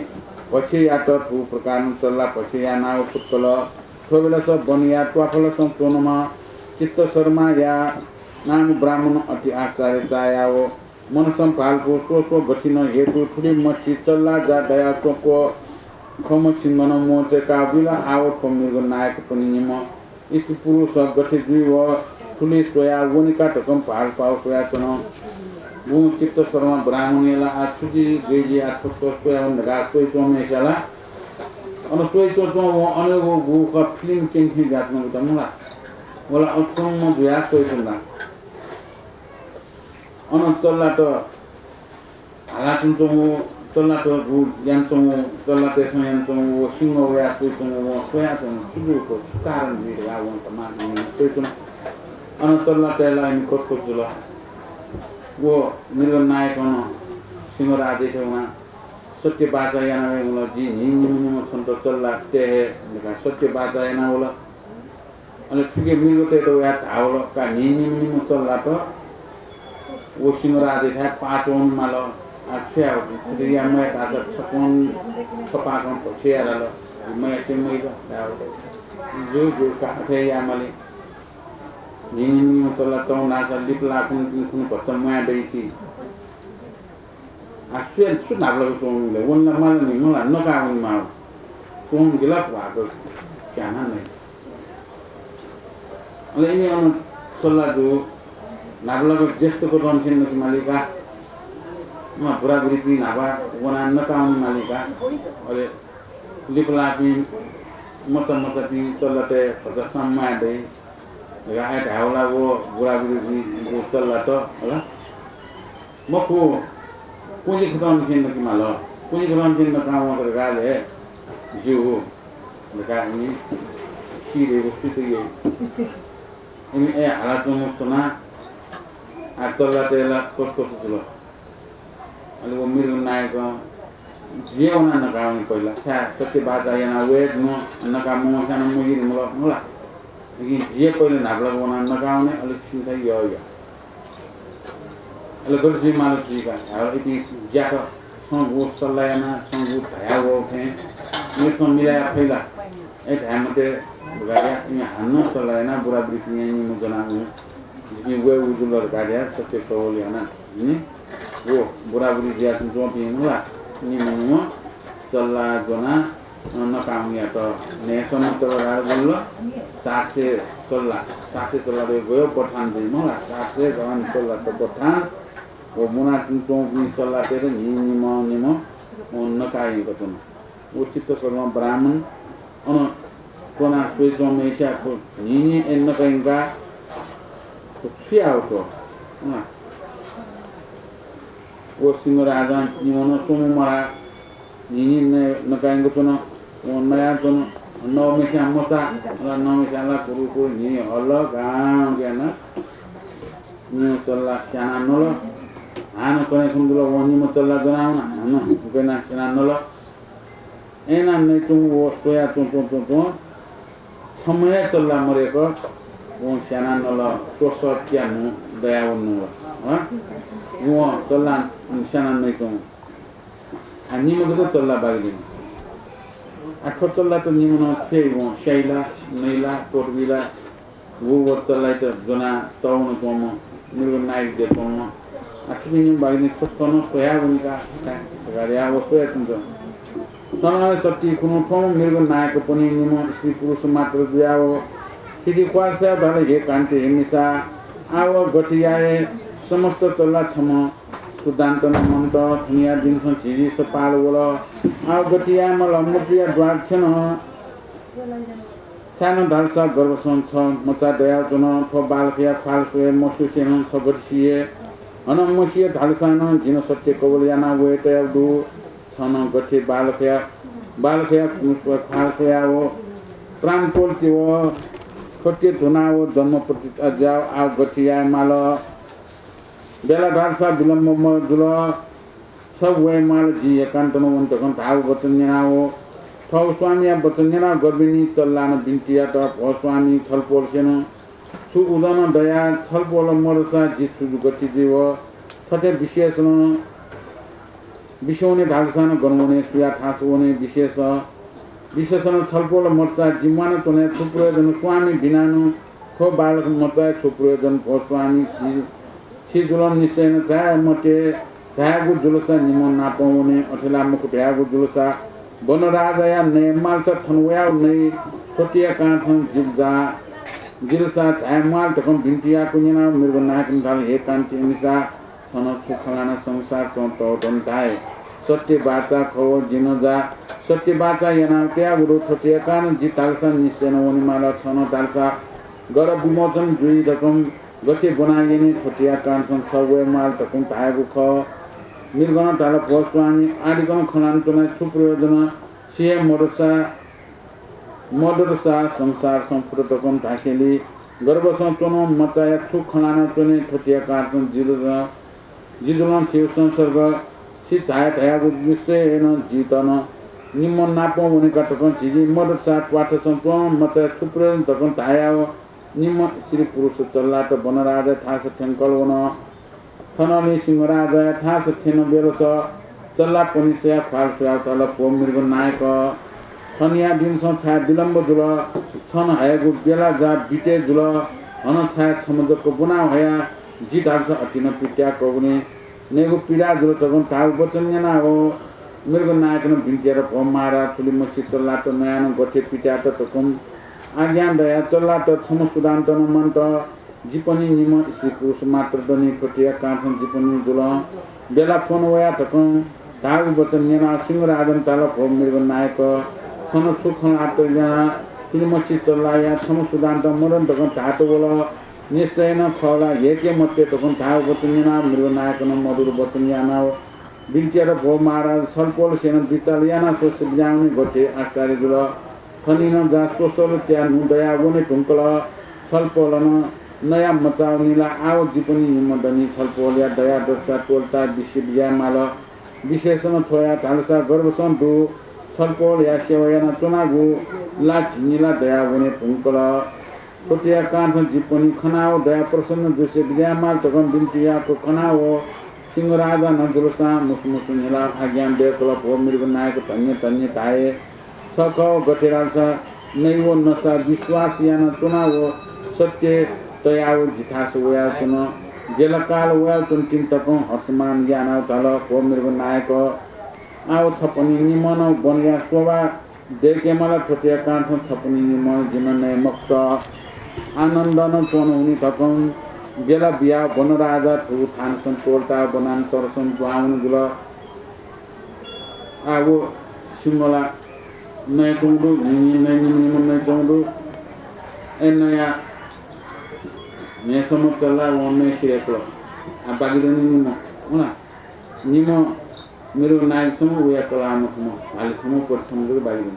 भक्ष्य यात। थुप्रकारं चल्ला भक्ष्य यानाव फुक्कल। थ्व बेलस वनया त्वाफलसं च्वंम्ह चित्तशर्माया नाम ब्राह्मण अति आश्चर्य चायाव मनसं भालपु स्वस्व गथिनं हेतु थुलि मछि चल्ला जा दया च्वंक खम्ह सिंहनं मोचय्‌काव बिल। आव थ्व मृगनायकपनि निम्ह स्त्री पुरुष गथे जुइ व थुलि स्वयाव वनिका धकं भालपाव स्वयाच्वन। गुं चित्तशर्मा ब्राह्मणया ला आ छु जुइ गय् जुइ आ थ्व छकः स्वयावन धकाः स्वयाच्वंम्हय्‌सिया ला अन स्वयाच्वंच्वं व अन व गु खः फिल्म क्यने थें जुयाच्वंगु दु मला। वल अचम्म जुयाः स्वयाच्वना। अन चल्लात हालाच्वंच्वंगु, चल्लात गु यानाच्वंगु, चल्लातय्सं यानाच्वंगु व सिंह वयाः स्वयाच्वंगु, वं स्वयाच्वंगु छु जूगु, छु कारण जुइ धकाः वं तमाः स्वयाच्वन। अन चल्लातय् ला इमि कचकच जुल। व मृगनायकं सिंहराजयाथाय् वनाः सत्य बाचा यानावल, जि न्हिं निम्ह निम्ह छन्त चल्लातय् हे धकाः सत्य बाचा यानावल। अले थुके मृगतय्त वयाः धाःवल, का न्हिं निम्ह निम्ह चल्लात व सिंहराजयाथाय् पाः च्वने माल। आः छु याये, थथे याये मयाः धाःसा छकं छपाकं भक्ष्य याये धाल। मयासें मयात धाःवल। जु जु का अथे याये माली। न्हिं निम्ह निम्ह चल्लात वन धाःसा लिपा ला कुन्हु तिनि कुन्हु भचा म्वाये दइ थी। आः सुया सु न्हापालाक च्वंगु ले? वने ला माल नि, मला नकाः वने माः। च्वंगु ला वाक क्याना नै। अले इमि अन सल्लाह दु, न्हापालाक ज्येष्ठ कथंनिसें नके माली का। अँ, बुराबुरीपिं न्हापा वनाः नकाः वने माली का। अले लिपा लाःपिं मचा मचापिं चल्लातय् भचा सम्मान दइ धकाः हे धायेवला। व बुराबुरीपिं चल्लात होला। मखु, कुँजि कथंनिसें नके माल। कुँजि कथंनिसें नकाः वंसा धकाः ले ज्यू धकाः इमि सी धइगु सुइत यइ। इमि अय् हालाच्वंगु स्वनाः आः चल्लातय् ला कचकच जुल। अले व मृगनायकं जिं हे वनाः नकाः वने पहिला। छाय् सत्य बाचा यानाः वये धुन, नकाः मवंसां नं मजिल मला, मला। लेकिन जिं हे पहिला न्हापालाक वनाः नकाः वने, अले छिमिथाय् यः या। अले गथे जुइ माल जुइ का धायेवला। इपिं ज्यात छंगु सल्लाह यानाः छंगु धयावःगु थें मेपिन्सं मिलाया फइ ला? अय् धाये मते धकाः इमि हानं सल्लाह यानाः बुराबुरीपिं निम्ह ज्वनाः वं। जिपिं वये उजु ला धकाः धयाः सत्य कवल यानाः जिं व बुराबुरी जुयाच्वंपिं मला निम्ह निम्ह चल्ला ज्वनाः नकाः वंयात। न्हय्सम्म चल्ला धाःगु ला सात सय चल्ला, सात सय चल्ला धइगु बथान जुइ मला, सात सय गवान चल्लात बथान। व मुनाच्वंपिं चल्लातय्त न्हिं निम्ह निम्ह वं नकाः यंकाच्वन। व चित्तसर्प ब्राह्मण अन च्वनाः स्वयाच्वंम्हय्सिया थ्व न्हिं न्हिं अय् नकाः यंकाः थ्व छु याः थ्व? अँ। व सिंहराजं निम्हं नं स्वंम्ह मखु, न्हिं न्हिं नये नकाः यंकाच्वन। वं नयाच्वन। नःम्हय्सिया मचा, अले नःम्हय्सिया ला कुरु कुरु न्हिं हल, गां ग्यानाः निम्ह चल्ला स्यानाः नल। हानं कन्हय् खुन्हु जुल, वं निम्ह चल्ला ज्वनाः वन, हानं गय् यानाः स्यानाः नल। अय् यानाः नयाच्वंगु व स्वयाच्वं च्वं च्वं च्वं छम्ह हे चल्ला मदय्क वं स्यानाः नल, स्वसःत्या न्हू दयावल न्हू ला। हँ? वं चल्ला स्यानाः नयाच्वंगु। आः निम्ह जक चल्ला बाकि दनि। आः थ्व चल्लात निम्हं नं छु याइ वं, स्याइ ला, नइ ला, त्वःता बी ला? व व चल्लायात ज्वनाः तःवनाच्वंम्ह मृगनायक जुयाच्वंम्ह। आः थुपिं निम्ह बाकि दनि, थ्व छकः नं स्वयाः वनी का धकाः धयाः व स्वयाच्वन। तनंलि सत्ति खुन्हु थ्वम्ह मृगनायकपनि निम्ह स्त्री पुरुष मात्र जुयाः व थिति क्वाःछायाः धाल, हे कान्ति, हे मिसा, आः व गथे याये? समस्त चल्ला छम्ह सुदान्त नं मन्त, थनिया दिनसं झीझीसं पाल वल। आः व गथे याये माल? मृत्युया द्वार छ्यन। छाय् नं धालसा गर्भसं छ मचा दयाच्वन। थ्व बालकया ख्वाल स्वये मस्यूसें नं छ गथे सिये? हानं मसिये धालसा नं जिं सत्य कवल यानाः वये तयागु दु। छं नं गथे बालकया, बालकया ख्वाल स्वयाः व प्राण त्वःते व थ्वते धुनाः व जन्म प्रतिष्ठा जुयाः आः गथे याये माल? बेला धालसा विलम्ब मजुल। छ वये माल, जिं एकान्तं वने धकं धाःगु वचन न्यनाः व थःगु स्वामीया वचन न्यनाः गर्भिणी चल्लानं बिन्ति यात, भो स्वामी, छलपोलसें नं छु उजं नं दया, छलपोल मदुसा जि छु गति जुइ व? थथे विशेष नं बिस्युं वने धालसा नं गन वने, सुया थासय् वने? विशेष, विशेष नं छलपोल मदुसा जि म्वानाच्वने छु प्रयोजन? स्वामी बिना नं थ्व बालक मचाय् छु प्रयोजन? भो स्वामी, जि छि जुलं निश्चयं झाये मते। झायेगु जुलसा निम्ह नापं वने, अथे ला मखु धयागु जुलसा वनराजाया नये मालसा थन वयाः नइ। थ्वतिया कां छं जिल जा, जिलसा झाये माल धकं बिन्ति याःगु न्यनाः मृगनायकं धाल, हे कान्ति मिसा, छं नं छु खँ ल्हानाः संसार च्वं तःधं धाये। सत्य बाचा खः, जिं नं जा सत्य बाचा यानाः तयागु दु। थ्वतिया कां जि धालसा निश्चयं वने माल, छं नं धालसा गर विमोचन जुइ धकं गथे ब्वना यने थ्वतिया कारणसं छ वये म्वाल धकं धायेगु खः। मृगनं धाल, भो स्वामी, आदिकनं खँ ल्हाना च्वना छु प्रयोजन? छि हे मदतसा, मदतसा संसारसं फुत धकं धासेंलि गर्भसं च्वनं मचाया छु खँ ल्हाना च्वने थ्वतिया कारणसं जिजुलं जिजुलं छिगु संसर्ग छि झाये धयागु निश्चयं जितः नं निम्ह नापं वनेका धकं झीगु मदतसा त्वाथसं च्वं मचाया छु प्रयोजन धकं धायाव निम्ह स्त्री पुरुष चल्लात वनराजाया थास थ्यंकल वन। थनंलि सिंहराजाया थास थ्यन बेलस चल्लापनिसया ख्वाल स्वयाव धाल, भो मृग नायक, थनिया दिनसं छाय् विलम्ब जुल? छन हयेगु बेला जा बिते जुल, हन छाय् छम्ह जक ब्वना हया जि धालसा अतिनं पित्याकगुलिं नयेगु पीडा जुल धकं धाःगु वचन न्यनाव मृग नायकनं बिन्ति यात, भो महाराज, थुलिमछि चल्लात नयानं गथे पित्यात धकं आज्ञा दया। चल्लात छम्ह सुधान्त नं मन्त। जिपनि निम्ह स्त्री पुरुष मात्र दनि, थ्वतिया कारणसं जिपनि जुल। बेला फोन वया धकं धाःगु वचन न्यनाव सिंहराजनं धाल, भो मृग नायक, छन छु खँ ल्हात याना थुलिमछि चल्लाया छम्ह सुधान्त मदन धकं धात वल। निश्चयनं खः ला, हेके मते धकं धाःगु वचन न्यनाव मृग नायकनं मधुर वचन यानाव बिन्ति यात, भो महाराज, छलपोलसेनं बिचाल याना स्वसे बिज्यावने गथे आश्चर्य जुल। थनिनं जा स्वसल त्या न्हु दया वने धुंकल। छलपोलनं नया मचावनि ला, आव जिपनि निम्ह दनि। छलपोलया दया दतसा त्वःता बिसे बिज्याये माल। विशेषनं थ्वया धालसा गर्भसं दु। छलपोलया सेवा याना च्वनागु ला झिंनि ला दया वने धुंकल। थ्वतिया कारणसं जिपनि खनाव दया प्रसन्न जुसे बिज्याये माल धकं बिन्ति याक खनाव सिंहराजानं जुलसां मुसु मुसु न्हिला आज्ञा दयकल, भो मृग नायक, धन्य धन्य धाये। छ खः गथे धालसा नइ व नसा विश्वास याना च्वनाव सत्य तयाव जिथास वयाव च्वन। बेला काल वयाव च्वनतिनि धकं हर्षमान यानाव धाल, भो मृग नायक, आव छपनि निम्हं वनया शोभा दय्केमाल, थ्वतिया कारणसं छपनि निम्हं जिं नये मखुत। आनन्दनं च्वन हुनि धकं बेला बियाव वनराजा थुगु थानसं त्वःता वनान्तरसं दुहां वने जुल। आ, व सिंह ला नयाच्वंगु दु, न्हिं न्हिं नये निम्ह निम्ह नयाच्वंगु दु। ए नया न्हय्सम्ह चल्ला वं नये सिधय्कल। आ, बाकी दनि निम्ह, हुँ ला? निम्ह मृग नायक छम्ह, वया कलाःम्ह छम्ह, भाले छम्ह, पोथि छम्ह जक बाकी दनि।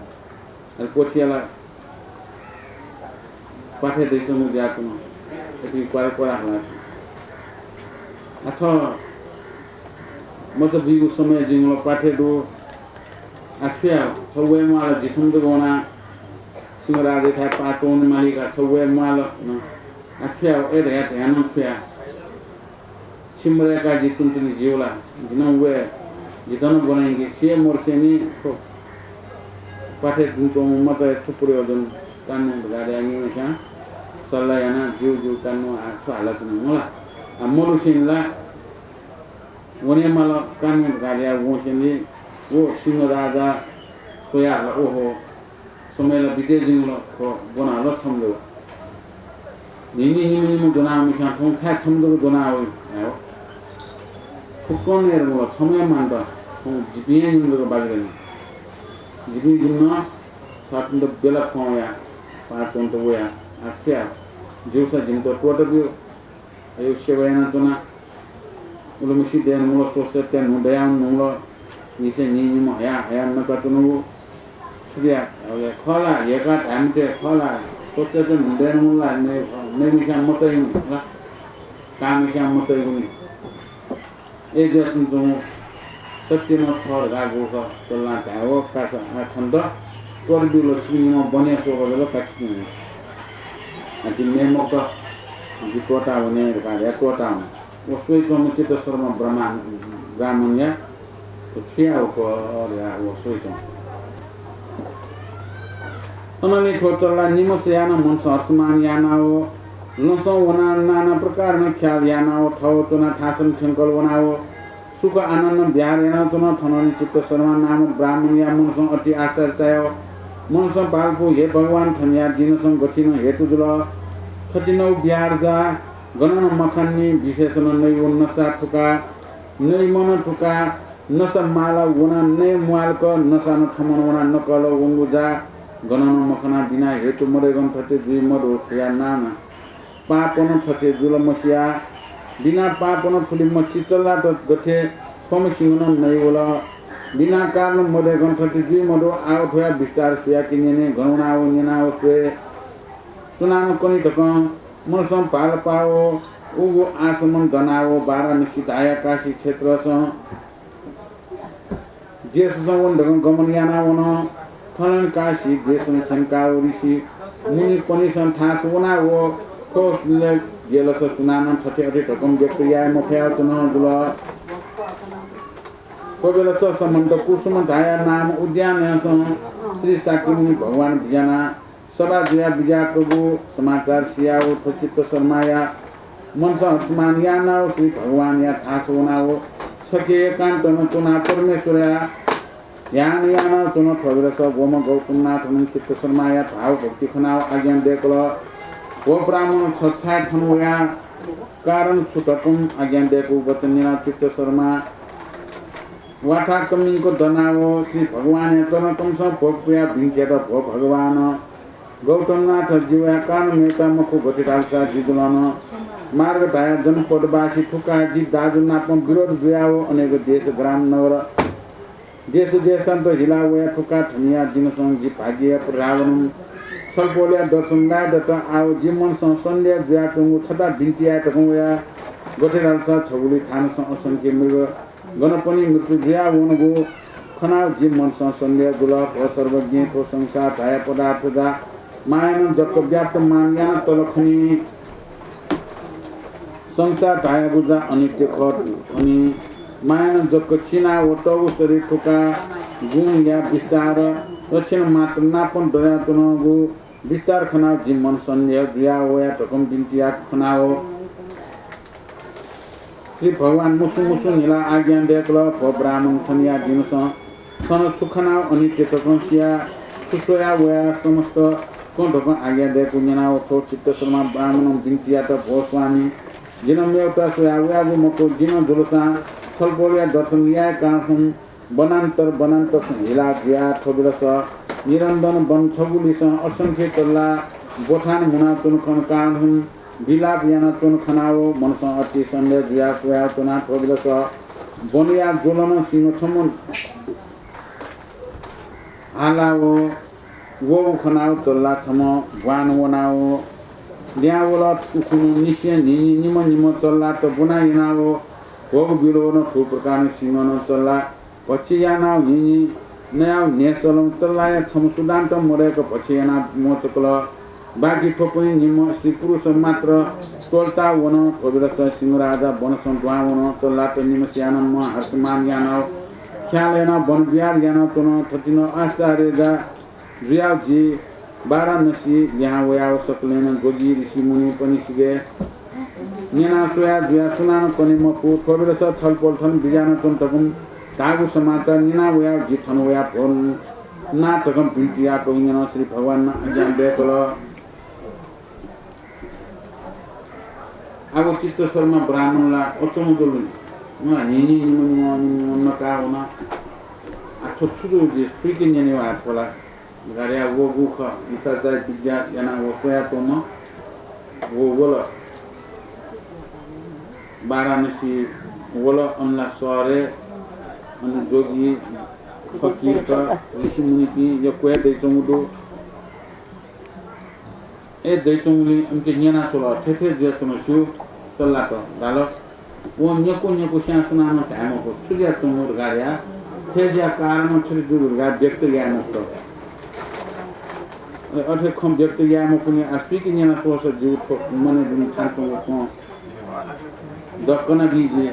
अले पोथिया ला प्वाथय् दइच्वंगु जुयाच्वन। इपिं क्वारा क्वारा हलाच्वन। आ, थः मचा बीगु समय जिंगु ला प्वाथय् दु। आ, छु याये? छ वये म्वाल, झी छम्ह जक वना सिंहराजयाथाय् पाः च्वने मालीका, छ वये म्वाल न। आ, छु याये? ए धया धया नं छु याये? छि मदय्काः जि तुन्तुनि ज्यू ला? जि नं वये, जितः नं ब्वना यंकि। छि हे मदुसेंलि थ्व प्वाथय् दुने च्वंम्ह मचाया छु प्रयोजन? कान्नु धकाः धयाः मेम्हस्यां सल्लाह यानाः ज्यू ज्यू कान्नु, आ, छु हालाच्वनी मला? आ, मदुसेंलि ला वने माल, कान्नु धकाः धयाः वंसेंलि व सिंह राजा स्वयाः हल, ओहो, समय ला बिते जुइगु ला, थ्व ब्वना हल छम्ह जक। न्हिं न्हिं निम्ह निम्ह ज्वनाः वःम्हस्यां थौं छाय् छम्ह जक ज्वनाः वइ धायेव। फुक्कं नये धुंकल, छम्ह हे मान्त, थौं जिपिं हे निम्ह जक बाकी दनि। जिपिं जिमिनं छपिन्त बेला फोन वया, पाः च्वनेत वया, आः छु याये? ज्यूसा जिमित त्वःता ब्यु। अय् सेवा यानाच्वना। उलिमछि दयेधुंकल, स्वस्यत न्हू दयावने धुंकल। निसें न्हिं निम्ह हया हया नकाच्वनागु। छु याये? अले खः ला, हेकाः धाये मते, खः ला, स्वस्यत न्हू दयेधुंकल ला, नये, नयेम्हस्यां मचाइगुनि ला, काःम्हस्यां मचाइगुनि। अय् जुयाच्वंगु सत्य नं खः धकाः गुगु खः, चल्लां धायेव, कासा, आः छन्त त्वःता ब्यूगु ला, छिपिं निम्ह बने स्वःगु ला, काछि तुं। आः जि नये मखुत, जि त्वःता वने धकाः धयाः त्वःता वन। व स्वयाच्वंम्ह चित्तशर्मा ब्रह्मा-, ब्राह्मणया व छु याःगु खः धयाः व स्वयाच्वन। अनंलि थ्व चल्ला निम्हसयानं मनसं हर्षमान यानाव लँसं वनाः नाना प्रकारं ख्याल यानाव थव च्वनाः थासं थ्यंकल वनाव सुख आनन्दं विहार यानाच्वन। थनंलि चित्तशर्मा नामक ब्राह्मणया मनसं अति आश्चर्य चायाव मनसं भालपु, हे भगवान, थनया दिनसं गथिनं हेतु जुल? थथिनव विहार जा गनं मखंनि, विशेषनं नइ व नसा थुका, नइ मन थुका, नसा माला वना नये म्वालक, नसानं थमन वना नकल वंगु जा। गनं नं मखना, बिना हेतु मदय्‌कं थथे जुइ मदु, छुया नाम पापं थथे जुल मसिया। बिना पापं थुलि मछि चल्लात गथे थ्वम्ह सिंह नं नइवल। बिना कारणं मदय्‌कं थथे जुइ मदु, आः थ्वया विस्तार सुयाके न्यने, गन वनाव न्यनाव स्वये। सुनानं कनी धकं मनसं भालपाव उगु आश्रमं दनाव वाराणसी धाया काशी क्षेत्रसं देशसं वन धकं गमन याना वन। थनं काशी देशं छ्यंकाव ऋषि मुनिपनिसं थास वनाव थ्व गेलस सुनानं थथे अथे धकं व्यक्त याये मफयाव च्वनाव जुल। थ्व बेलस समन्त कुसुम धाया नाम उद्यानसं श्री शाक्यमुनि भगवान बिज्याना सभा जुया बिज्याकूगु समाचार सियाव थ्व चित्तशर्माया मनसं हर्षमान यानाव श्री भगवानया थास वनाव छखे एकान्तनं च्वनाव परमेश्वरया ध्यान यानाव च्वन। थ्व बेलस वम्ह गौतमनाथनं चित्तशर्माया भावभक्ति खनाव आज्ञा दय्‌कल। भो ब्राह्मण, छ छाय् थन वया, कारण छु धकं आज्ञा दय्‌कूगु वचन न्यनाव चित्तशर्मा वाथाकमिंक दनाव श्री भगवानया चरणकमसं भोग पुयाव बिन्ति यात, भो भगवान, गौतमनाथ, जि वया कारण मेत मखु, गथे धालसा जि जुलन मार्ग धाया जनपदवासी थुका जि दाजु नाप विरोध जुयाव अनेक देश ग्राम नगर देश देशान्तर हिला वया थुका थनिया दिनसं जि भाग्यया प्रभावनं छलपोलया दर्शन लाये दत। आव जि मनसं सन्देह जुयाच्वंगु छता बिन्ति याये धकं वया। गथे धालसा छगुली थानसं असंख्य मृग गणपनि मृत्यु जुया वंगु खनाव जि मनसं सन्देह जुल। भो सर्वज्ञ, थ्व संसार धाया पदार्थ जा मायानं जक व्याप्त, मां याना तल खनी। संसार धायागु जा अनित्य खः खनी। मायानं जक चिनाव तःगु शरीर थुका गुणया विस्तार लक्षण मात्र नापं दयाच्वनागु विस्तार खनाव जि मन सन्देह जुया वया धकं बिन्ति याक खनाव श्री भगवान मुसु मुसु न्हिला आज्ञा दय्‌कल, भो ब्राह्मण, थनिया दिनसं थन छु खनाव अनित्य धकं सिया, छु स्वया वया समस्त कं धकं आज्ञा दय्‌कू न्यनाव थ्व चित्तशर्मा ब्राह्मणं बिन्ति यात, भो स्वामी, जिं मेवता स्वया वयागु मखु, जिं जुलसां छलपोलया दर्शन याये कांसं वनान्तर वनान्तरसं हिला जुया थ्व बेलस निरन्दन वन छगुलिसं असंख्य चल्ला ब्वथान मुनाच्वनु खन कांसं विलाप यानाच्वनु खनाव मनसं अति सन्देह जुया स्वया च्वना थ्व बेलस वनया ज्वलनं सिंह छम्ह हालाव वःगु खनाव चल्ला छम्ह ब्वान वनाव ल्यावल। उखुन्हु निसें न्हिं निम्ह निम्ह चल्लात ब्वना यनाव भोग बिल वन। थुप्रकारं सिंहनं चल्ला भक्ष्य यानाव न्हिं न्हिं नयाव न्हेसलं चल्लाया छम्ह सुदान्त मदय्‌क भक्ष्य यानाव म्वचकल। बाकी थ्वपनि निम्ह स्त्री पुरुष मात्र त्वलता वन। थ्व बेलस सिंहराजा वनसं दुहां वन। चल्लात निम्हसियानं हर्षमान यानाव ख्याल यानाव वन बिहार यानाव च्वन। थथिनं आश्चर्य जा जुयाव जि वाराणसी लिहां वयाव सकलेनं जोगी ऋषि मुनिपनिसिके न्यना स्वया जुया सुनानं कने मफु। थ्व बेलस छलपोल थन बिज्यानाच्वन धकं धाःगु समाचार न्यना वयाव जि थन वया भो ना धकं बिन्ति याकूगु न्यन। श्री भगवानं आज्ञा दय्‌कल। आव चित्तशर्मा ब्राह्मण ला अचम्म जुल नि। न्हिं न्हिं निम्ह निम्ह निम्ह नकाः वन। आ, थ्व छु जू, जि सुइके न्यने वा थ्व ला? गार्या वःगु खः। मिसा चाहिँ विज्ञा यानाव स्वयाच्वंम्ह व वल। वाराणसी वल। अन ला शहरय् अन जोगी, फकिरत, ऋषिमुनिपिं यक्व हे दइच्वंगु दु। ए दइच्वंगुलिं इमिके न्यना स्वल, थथे जुयाच्वंगु स्यू। चल्लात धाल, वं न्यकू न्यकू स्यां सुनानं धाये मफु, छु जुयाच्वंगु धकाः या, थथे जुया कारणं थथे जूगु धकाः व्यक्त याये मफुत। अ-, अथे खँ व्यक्त याये मफुनि, आ सुइके न्यना स्वःसा ज्यू, थ्व मनय् दुने थानाच्वंगु खँ दक्कना बी जि।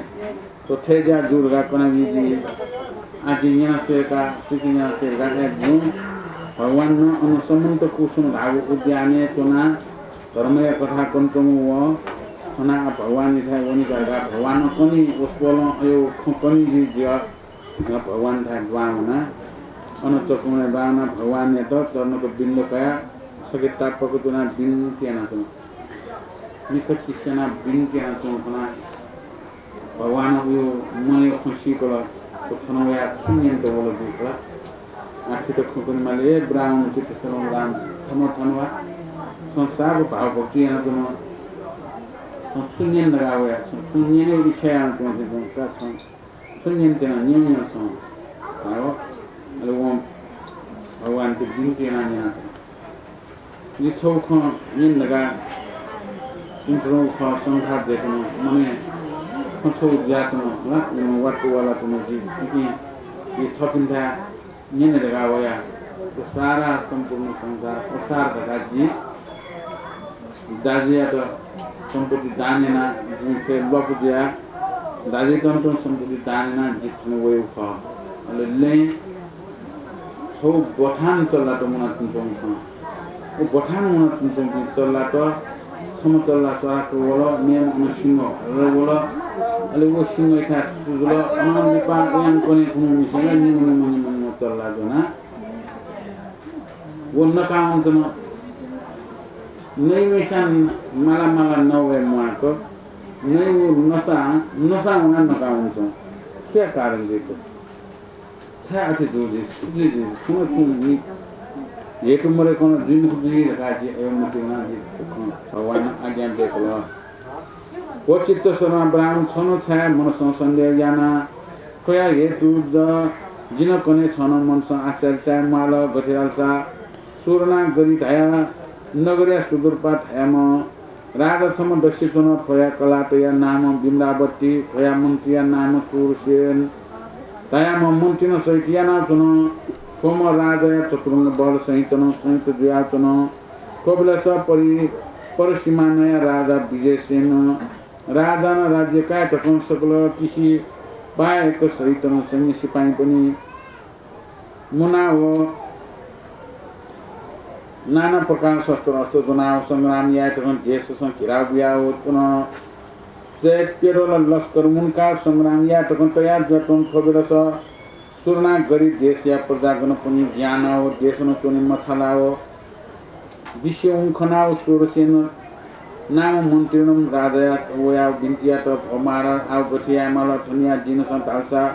थ्व थथे ज्या जू धकाः कनाबी जि। आः जिं न्यना स्वयेका, सुइके न्यना स्वयेका। ए गुँ, भगवानं अन समन्त कुसुम धाःगु उद्यानय् च्वनाः धर्मया कथा कनाच्वंगु वं खनाः आः भगवानयाथाय् वनी का धकाः भगवानं कनी। वसपोलं अय् खँ कनी जि जुया। भगवानथाय् दुहां वना। अन चकमया दुहां वनाः भगवानयात चरणक बिन्द कयाः छखे तापाक च्वनाः बिन्ति यानाच्वन। निखा तिस्यानाः बिन्ति यानाच्वंगु खनाः भगवानं उगु मनया खँ सीकल, थ्व थन वयाः छु न्यनेत वल जुइ खला। आखिर खुकुन माले, ए ब्राह्मण चित्त श्रवण राम, थन थन वा। छं सागु भावभक्ति यानाच्वन। छं छु न्यन धकाः वया, छं छु न्यने इच्छा यानाच्वन, का छं छु न्यन त्यना, न्यं न्यं छं। भाव, अले वं भगवानके बिन्ति याना न्यना। जि छगू खँ न्यने धकाः चिन्तन खः, संसार देशमा मनय् खँ छगू जुयाच्वन ला, वात वालाच्वन जि, इपिं जि छपिन्थाय् न्यने धकाः वया। व सारा सम्पूर्ण संसार असार धकाः जि दाजुयात सम्पत्ति दान याना, जिं थ्व ल्वापु जुया, दाजुयात नं सम्पत्ति दान याना जि थन वयेगु खः। अले लँय् छगू बथान चल्लात मुनाच्वंगु खन। व बथान मुनाच्वंपिं चल्लात, छम्ह चल्ला स्वाहाक वल, मेम्ह अन सिंह हरर वल। अले व सिंहयाथाय् छु जुल, अनं लिपा वयां कन्हय् कुन्हु मिसें ला निम्ह निम्ह निम्ह निम्ह चल्ला ज्वना। व नका वंच्वन। नइम्हस्यां माला माला नवये म्वाःक, नइगु नसा, नसा वनाः नका वंच्वन। सुया कारण जुइत? छाय् अथे जू जुइ, छु जुइ जुइ, छुं ला छुं नि हेतु मरे कन जुइ मखु जुइ धकाः जि अय् मतिना जि भगवान आज्ञा दय्‌कल। व चित्त श्रवण ब्राह्मण, छं छाय् मनसं सन्देह याना, थ्वया हेतु द-, जिं कन्हय् छं मनसं आश्चर्य चाये म्वाल, गथे धालसा सुवर्णागिरि धाया नगरया सुदूरपार धायाम्ह राजा छम्ह दस्युच्वन, थ्वया कलातया नाम बिमलावती, थ्वया मन्त्रीया नाम सूरसेन धायाम्ह मन्त्रीनं सहित यानाच्वन। थ्वम्ह राजाया चतुरंग बल सहितं संयुक्त जुयाच्वन। थ्वबलय् स परि-, परसीमानया राजा विजयसेन राजानं राज्य काये धकं सकल किसि पायक सहितं सैन्य सिपाइँपनि मुनाव नाना प्रकार शस्त्र अस्त्र ज्वनाव संग्राम याये धकं देशसं घेराव बियाव च्वन। चय्‌प्यदल लस्कर मुंकाव संग्राम याये धकं तयार जुयाच्वन। थ्वबलय् स सुवर्णागिरि देशया प्रजागणपनि ग्यानाव देशनं च्वने मछालाव बिस्युं खनाव सूरसेन नाम मन्त्रीनं राजायात वयाव बिन्ति यात, भो महाराज, आव गथे याये माल? थनिया दिनसं धालसा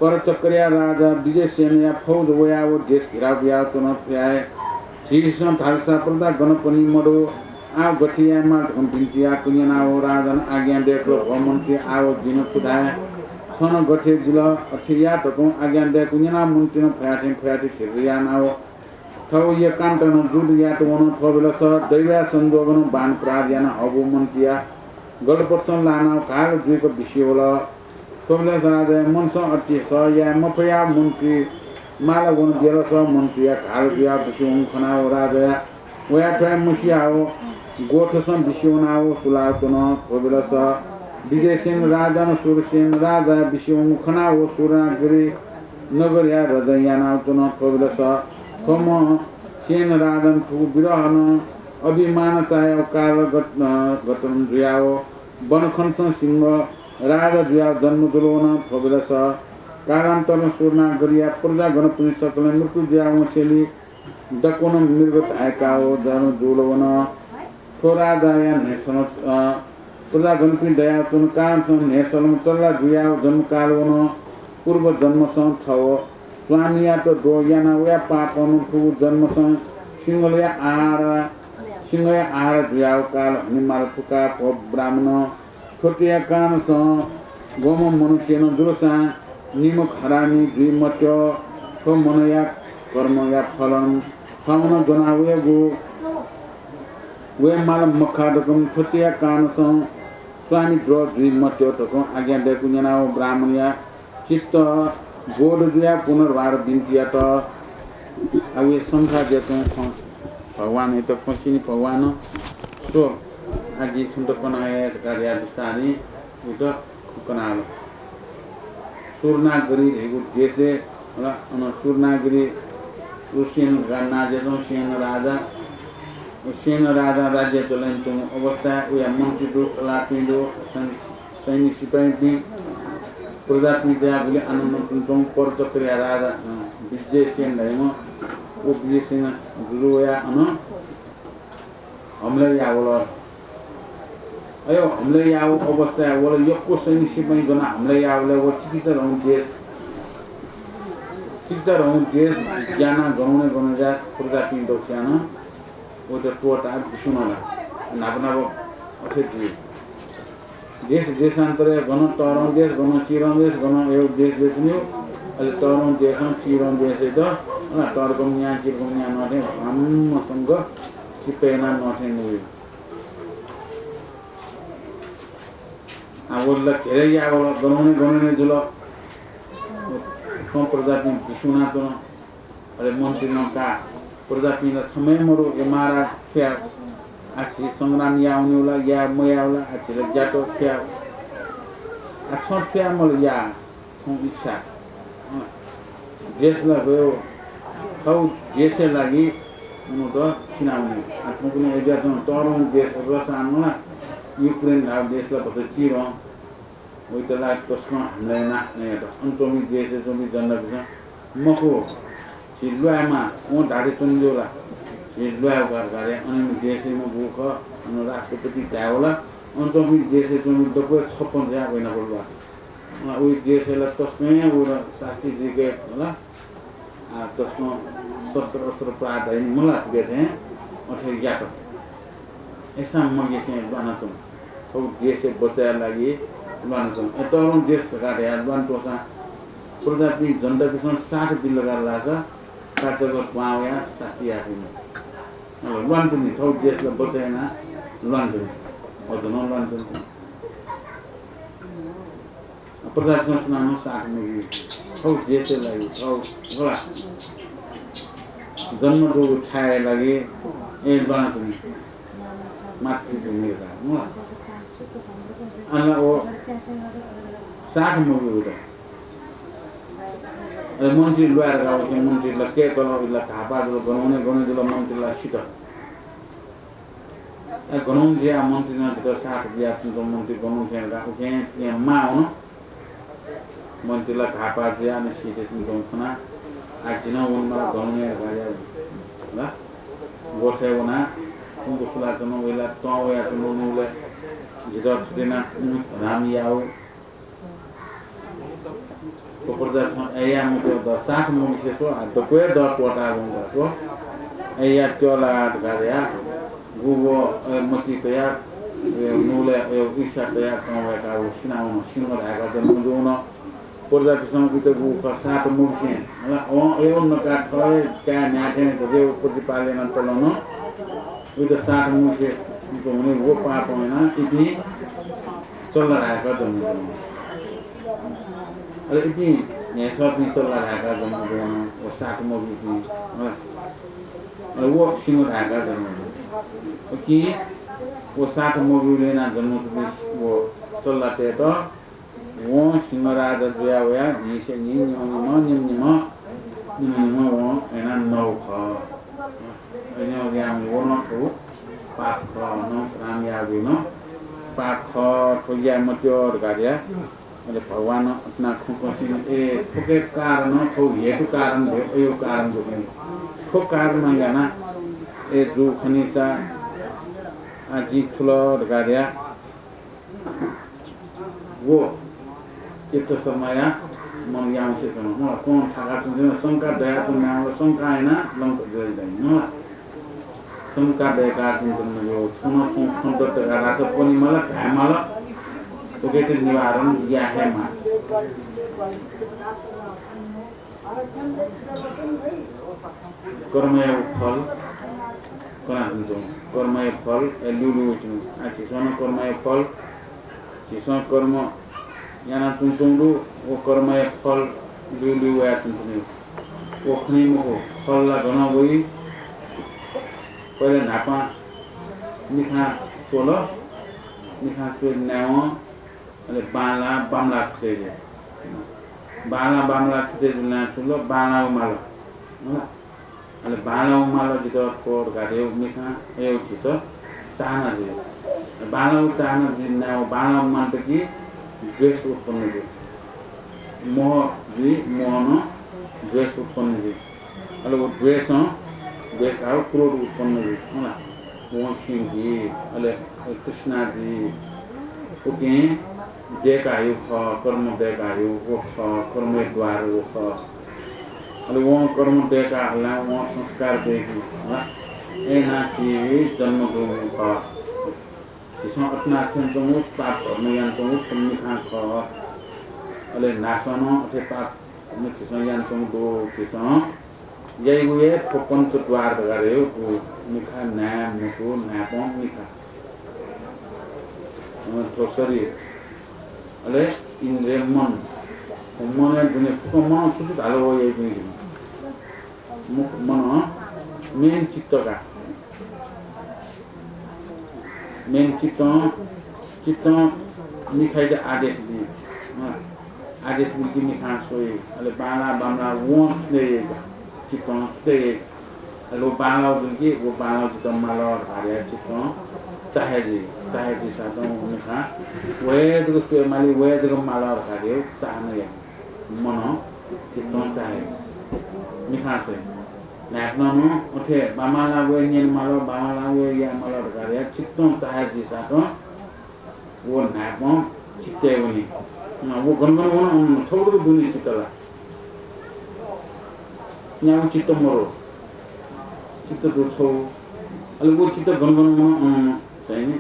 परचक्रया राजा विजयसेनया फौज वयाव देश घेराव बियाव च्वन। थ्वया हे झीसं धालसा प्रजागणपनि मदु, आव गथे याये माल धकं बिन्ति याःगु न्यनाव राजानं आज्ञा दय्‌कल, भो मन्त्री, आव जिं छु धाये? छं गथे जिल अथे या धकं आज्ञा दय्‌कूगु न्यनाव मन्त्रीनं फयाथें फयाथें धीर यानाव थःगु एकान्तनं जुद्ध यात वन। थ्वबलय् स दैवया संजोगनं बाण प्रहार यानाव हःगु मन्त्रीया गलपटसं लानाव घाल जुइक बिस्युं वल। थ्वबलय् राजाया मनसं अति सह याये मफयाव मन्त्री माला वन गेलस मन्त्रीया घाल जुयाव बिस्युं वंगु खनाव राजाया वया थ्वया मसियाव ग्वथसं बिस्युं वनाव सुलाव च्वन। थ्वबलय् स विजयसेन राजानं सूरसेन राजाया बिस्युं वंगु खनाव सुवर्णागिरि नगरया रजं यानाव च्वन। थ्वबलय् स थ्वम्ह सेन राजानं थुगु विरहनं अभिमान चायाव कालगत-, अ, गतनं जुयाव वनखण्डसं सिंह राजा जुयाव जन्म जुल वन। थ्वबलय् स कालान्तरं सुवर्णागिरिया प्रजागणपनि सकलें मृत्यु जुयाव वंसेंलि दक्वनं मृग धाय्‌काव जन्म जुल वन। थ्व राजाया न्हय्‌सलं, अ, प्रजागणपिं दयाच्वन। कालान्तरं न्हय्‌सलं चल्ला जुयाव जन्म काल वन। पूर्व जन्मसं थव स्वामियात द्रोह यानाव वया पापनं थुगु जन्मसं सिंहया आहार, सिंहया आहार जुयाव काल हनेमाल फुकाः, भो ब्राह्मण, थ्वतया कारणसं गुम्ह मनुष्यनं जुलसां निम्ह हरामी जुइ मत्यः। थ्व मनया कर्मया फलं थःनं ज्वना वयेगु वये माल मखा धकं थ्वतया कारणसं स्वामी द्रोह जुइ मत्यः धकं आज्ञा दय्‌कूगु न्यनाव ब्राह्मणया चित्त बोध जुयाव पुनर्वार बिन्ति यात। आव संसार देशं खँ भगवानयात खँ स्यनी भगवानं स्व, आः जिं छन्त कना हये धकाः धयाव बिस्तारं वयात कनाहल। सुवर्णागिरि धइगु देशय्, अन सुवर्णागिरि ऋषिं धकाः नां जुयाच्वंगु सेन राजा, सेन राजा राज्य चले यानाच्वंगु अवस्थाय् वया मन्त्री दु, कलापिं दु, सैनिक सैनिक सिपाइँपिं, प्रजापिं दयाः गुलि आनन्द च्वंच्वंगु परचक्रया राजा, अ, विजयसेन धाइम्ह, व विजयसेन जुजु वयाः अन हमला याः वल। अय् हमला याःगु अवस्थाय् वल, यक्व सैनिक सिपाइँ ज्वनाः हमला याः वल, व चिकिचा धंगु देश चिकिचाधंगु देश ग्यानाः गनौने गनौने जाः प्रजापिं दक्वस्यां नं वइत त्वःताः बिस्युं नं ला। न्हापा न्हापा अथे जुइ। देश देशान्तरय् गन तःधंगु देश, गन चिधंगु देश, गन अय् देश दय्‌च्वनीगु। अले तःधंगु देशं चिधंगु देशयात, अ, तःधंगु न्यां, चिधंगु न्यां नथें भाम्म संग चिप्पय् यानाः नथें नुगु। आ, वल ला घेरय् याः वल, गनौने गनौने जुल। थ्वं प्रजापिं बिस्युं वनाच्वन। अले मन्त्री नं का, प्रजापिं ला छम्ह हे मदु, ए महाराज, छु याये? आ, झी संग्राम याः वनेगु ला, याये मयायेगु ला, आ, झी ला ग्यात, छु याये? आ, छं छु याये माल या, छं इच्छा। अँ, देश ला गयो, थःगु देशया लागि मनूत सिनावनी। आ, थौंकन्हय् अय्‌जुयाच्वन, तःधंगु देश रसां नं ला, युक्रेन धाःगु देश ला भचा चिधं। वइत ला तसकं हमला यानाः नयात। अन च्वंपिं देशय् च्वंपिं जनतापिन्सं मखु, झी ल्वायेमाः, वं धाःथें च्वने दु ला? झी ल्वायेगु का धकाः अन देशय् मबू खः, अन राष्ट्रपति धायेवल, अन च्वंपिं देशय् च्वंपिं दक्व छप्पँ जुयाः वइनापल ला। अ, उइ देशय् ला तसकं हे व ला सास्ती जुइके हला। आ, तसकं शस्त्र अस्त्र प्राधान्य मला तुगे थें अथे यात। अय्‌सां मग्यासें ल्वानाच्वन। थःगु देशय् बचय् यायेगु लागि ल्वानाच्वन। अय् तःधंगु देश धकाः धयाः ल्वानाच्वंसां प्रजापिं जनतापिन्सं साथ बिल धकाः धाःसा काचाक्क दुहां वयाः सास्ती याये फइ मखु। अले ल्वानाच्वनी, थःगु देशयात बचय् यानाः ल्वानाच्वनी। अझ नं ल्वानाच्वनी। प्रजापिन्सं सुनानं साथ मबी। थःगु देशया लागि, थःगु, होला, जन्म जूगु थाय्‌या लागि ए ल्वानाच्वनी। मातृभूमि धकाः, होला। अन व साथ मबी उत। अले मन्त्री ल्वाये धकाः उके मन्त्री ला कय्‌कल, उला घाःपाः जुल, गनौने गनौने जुल, मन्त्री ला सित। अ, गनौने जुयाः मन्त्रीं जितः साथ बियाच्वंगु मन्त्री गनौने थें धकाः उकिं माः वन। मन्त्री ला घाःपाः जुयाः निस्किच्वंगु खनाः, आ, जि नं वनेमाल गनौने धकाः ला। ग्वथय् वनाः सुम्क सुलाच्वन, वइ ला तं वयाच्वन, नुगलय् जितः थथे यानाः, उम्, हराम याउ। थ्व प्रजापिन्सं अय् याये मते द, साथ मबिसे स्व, आ, दक्व हे द त्वःताः वंका स्व। अय् याये त्यः ला धकाः धयाः, गु व, अय् मति तयाः, अय् नुगलय्, अय् ईर्ष्या तयाः तं वय्‌काः व सिनावन, सिंह धाय्‌का जन्म जूवन। प्रजापिन्सं उइत गु खः साथ मबिसें, हला, अँ, अय् नका थः हे काय् न्यायेथें धकाः व प्रतिपाल यानातल नं, उइत साथ मबिसे, उइत हुने व पापं यानाः इपिं चल्ला धाय्‌का जन्म जूवन। अले इपिं न्ह्यसःपिं चल्ला धाय्‌का जन्म जूवन, व साथ मबीपिं, हला। अले व सिंह धाय्‌का जन्म जूवन। उकिं व साथ मबीबलय् यानाः जन्म जूपिं व चल्लातय्‌त वं सिंह राजा जुयाः वयाः न्हिसय् न्हि, निम्ह निम्ह, निम्ह निम्ह, निम्ह निम्ह वं यानाः नउ खः। अय्‌नं याःम्ह व नं थ्व पाप खः, नं राम याःगु नं पाप खः, थ्व याये मत्यः धकाः धयाः। अले भगवानं अथेनाः खँ कंसेंलि, ए, थुके कारण, थ्व हेतु कारण दु, अय् कारण दु खनी। थ्व कारण यानाः, ए, जू खनीसा, आ, जिं थुल धकाः धयाः व चित्त समाया मन याउँसे च्वन। मला, कं थाका च्वन, शंका दया च्वन, मला, शंका यानाः लंक जुइ दाइ। मला, शंका दय्‌का च्वन, च्वन, यो छुं न छुं खँ दत धकाः धाःसा पने माल, धाये माल, उकेत निवारण या हे माल। कर्मया फल कनाच्वंगु। कर्मया फल, ए, ल्यूल्यू वइच्वंगु। आ, झीसं नं कर्मया फल, झीसं कर्म यानाच्वंगु दु, व कर्मया फल ल्यूल्यू वयाच्वंगु। व खनी मखु, फल ला गनं वइ। पहिले न्हापां मिखां स्वल, मिखां स्वये नाय्‌वं अले बांलाः बांमलाः छुटे जुइ। बांलाः बांमलाः छुटे जुल, छु ल, बांलाः व माल। अले बांलाः व माल जितः थ्व धकाः धयागु मिखां अय्‌गु झीत चाहना जुइ। बांलाः व चाहना जुइ नाय्‌वं बांलाः व माल कि द्वेष उत्पन्न जुइ। मोह जुइ, मोहं द्वेष उत्पन्न जुइ। अले व द्वेषं, द्वेष धाःगु क्रोध उत्पन्न जुइ, होला। वं सिंकी, अले तृष्णा जुइ। उकिं दय्‌काहयागु खः, कर्म दय्‌काहयागु व खः, कर्मया द्वार व खः। अले वं कर्म दय्‌काः हलां वं संस्कार दय्‌की हलां। अय्‌नं झी जन्म जूगु खः। झीसं अथनाछ्वयाच्वंगु पाप धर्म यानाच्वंगु थ्व मिखां खः। अले न्हासं नं अथे पाप धर्म झीसं यानाच्वंगु दु। झीसं याइगु हे थ्व पञ्चद्वार धकाः धयागु दु। मिखा, न्हाय्, म्हुतु, न्हाय्‌पं, मिखा। अ, थ्व शरीर। अले इन्द्रिय, मन। मनय् दुने फुक्क मनं छु छु धाल व याइपिं। मु-, मन main चित्त का। Main चित्तं, चित्तं मिखायात आदेश बी। अँ, आदेश बीकी मिखां स्वइ। अले बांला बांमला वं छु दय् याइ का। चित्तं छु दय् याइ का। अले व बांलाउ जुल कि व बांलाउ जितः माल धकाः धयाः चित्तं चाहे जुइ। चाहे जुइसातं व मिखां व हे जक स्वये माली, व हे जक माल धकाः धयाः चाहना याइ। मनं चित्तं चाहे। मिखां स्वइ। न्हाय्‌पनं नं अथे बांबांलाःगु हे न्यने माल, बांबांलाःगु हे याये माल धकाः धयाः चित्तं चाहे जुइसातं व न्हाय्‌पं चित्तय् वनी। अँ, व गन गन वन, अन छगू जक दुने चित्त ला। न्यागू चित्त मरु। चित्त दु छगू। अले व चित्त गन गन वन, अन चाहिँ नि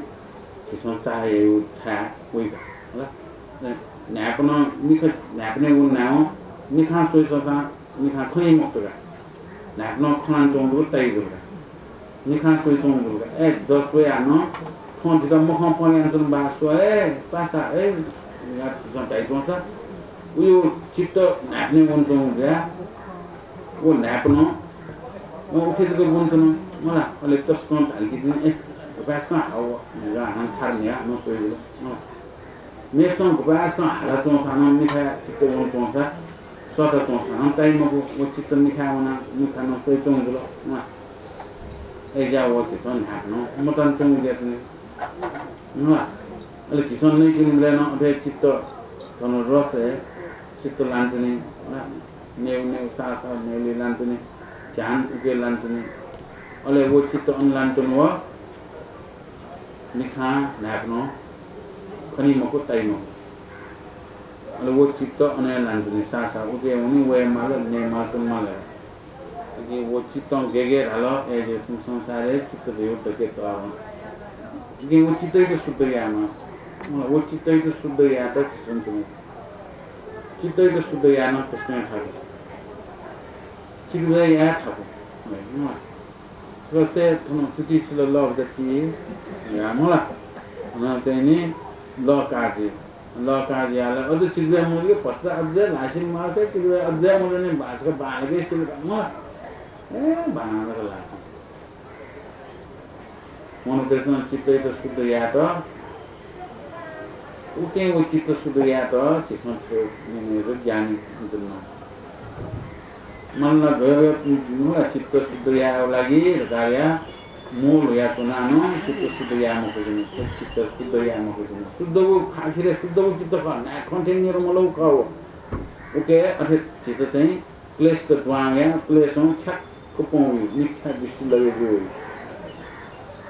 झीसं चाहे याइगु थाय् वइ का, हला। न्हाय्‌पनं मिखा, न्हाय्‌पनय् व न्हाय्‌वं मिखां स्वइच्वंसां मिखां खनी मखुत का। न्हाय्‌पनं खनाच्वंगु ताइ जुल का। मिखां स्वइच्वंगु जुल का। ए, दस वयाः नं थ्वं जितः मखं पँ यानाच्वन बा, स्व, ए, पासा, ए, या, झीसं धाइच्वंसा, उयो चित्त न्हाय्‌पनय् वनाच्वंगु जुया। व न्हाय्‌पनं, अँ, उखे जक वनाच्वन मला। अले तसकं धाल कि, ए, गुपाय्‌सकं हाव, गा हानं थार न्ह्या, नं स्वइ जुल। अँ। मेपिसं गुपाय्‌सकं हालाच्वंसां नं मिखाया चित्त वनाच्वंसा, सःताच्वंसां नं ताइ मखु, व चित्त मिखाय् वनाः मिखा नं स्वइच्वंगु जुल। अँ। अय्‌ज्या व झीसं न्हाय्‌पनं मतनाच्वंगु जुयाच्वनी। अँ। अले झीसं नइतिनि मिलय् नं अथे चित्त थन रसय् चित्त लानाच्वनी। अँ। नेउ नेउ साः साः नेउलिइ लानाच्वनी। ध्यान उके लानाच्वनी। अले व चित्त अन लानाच्वन व मिखां न्हाय्‌पनं खनी मखु, ताइ मखु। अले व चित्त अन हे लानाच्वनी, साः साः उके वनी, वये माल, नये माल, त्वने माल। अकिं व चित्तं गय् गय् धाल, अय्‌जूगुलिं थ्व संसारय् चित्त धयागु दकलय् तःधं। अकिं व चित्तयात शुद्ध यायेमाः। व चित्तयात शुद्ध यायेत झीसं तुं। चित्तयात शुद्ध यायेत नं तसकं थाकु। चित्त याये थाकु। छगू से थन तुति छिल लः भचा ति या मला। अन चाहिँ नि लः काः जुइ। लः काः जुयाः ला अझ चित्त याये मजू कि भचा अझ ल्हासिन माःसा चित्त याये अझ मजूनि, बांलाक बांलाक सिल का मला। ए, बांलाक ल्हासिन। मनूतय्‌सं चित्तयात शुद्ध यायेत, उकिं व चित्त शुद्ध यायेत झीसं थ्व ज्ञानी जुल। मनला गय् गय् चित्त शुद्ध यायेगु लागि धकाः मोह ल्हुयाच्वनाः नं चित्त शुद्ध याये मफुगु जुल। चित्त शुद्ध याये मफुगु जुल। शुद्धगु आखिरय् शुद्धगु चित्त खः, न्हाय् खंथें निर्मलगु खः व। उके अथे चित्त चाहिँ क्लेशत दुहां वयाः क्लेशं छ्याक्क पं वइ, मिथ्या दृष्टि लगे जुइ।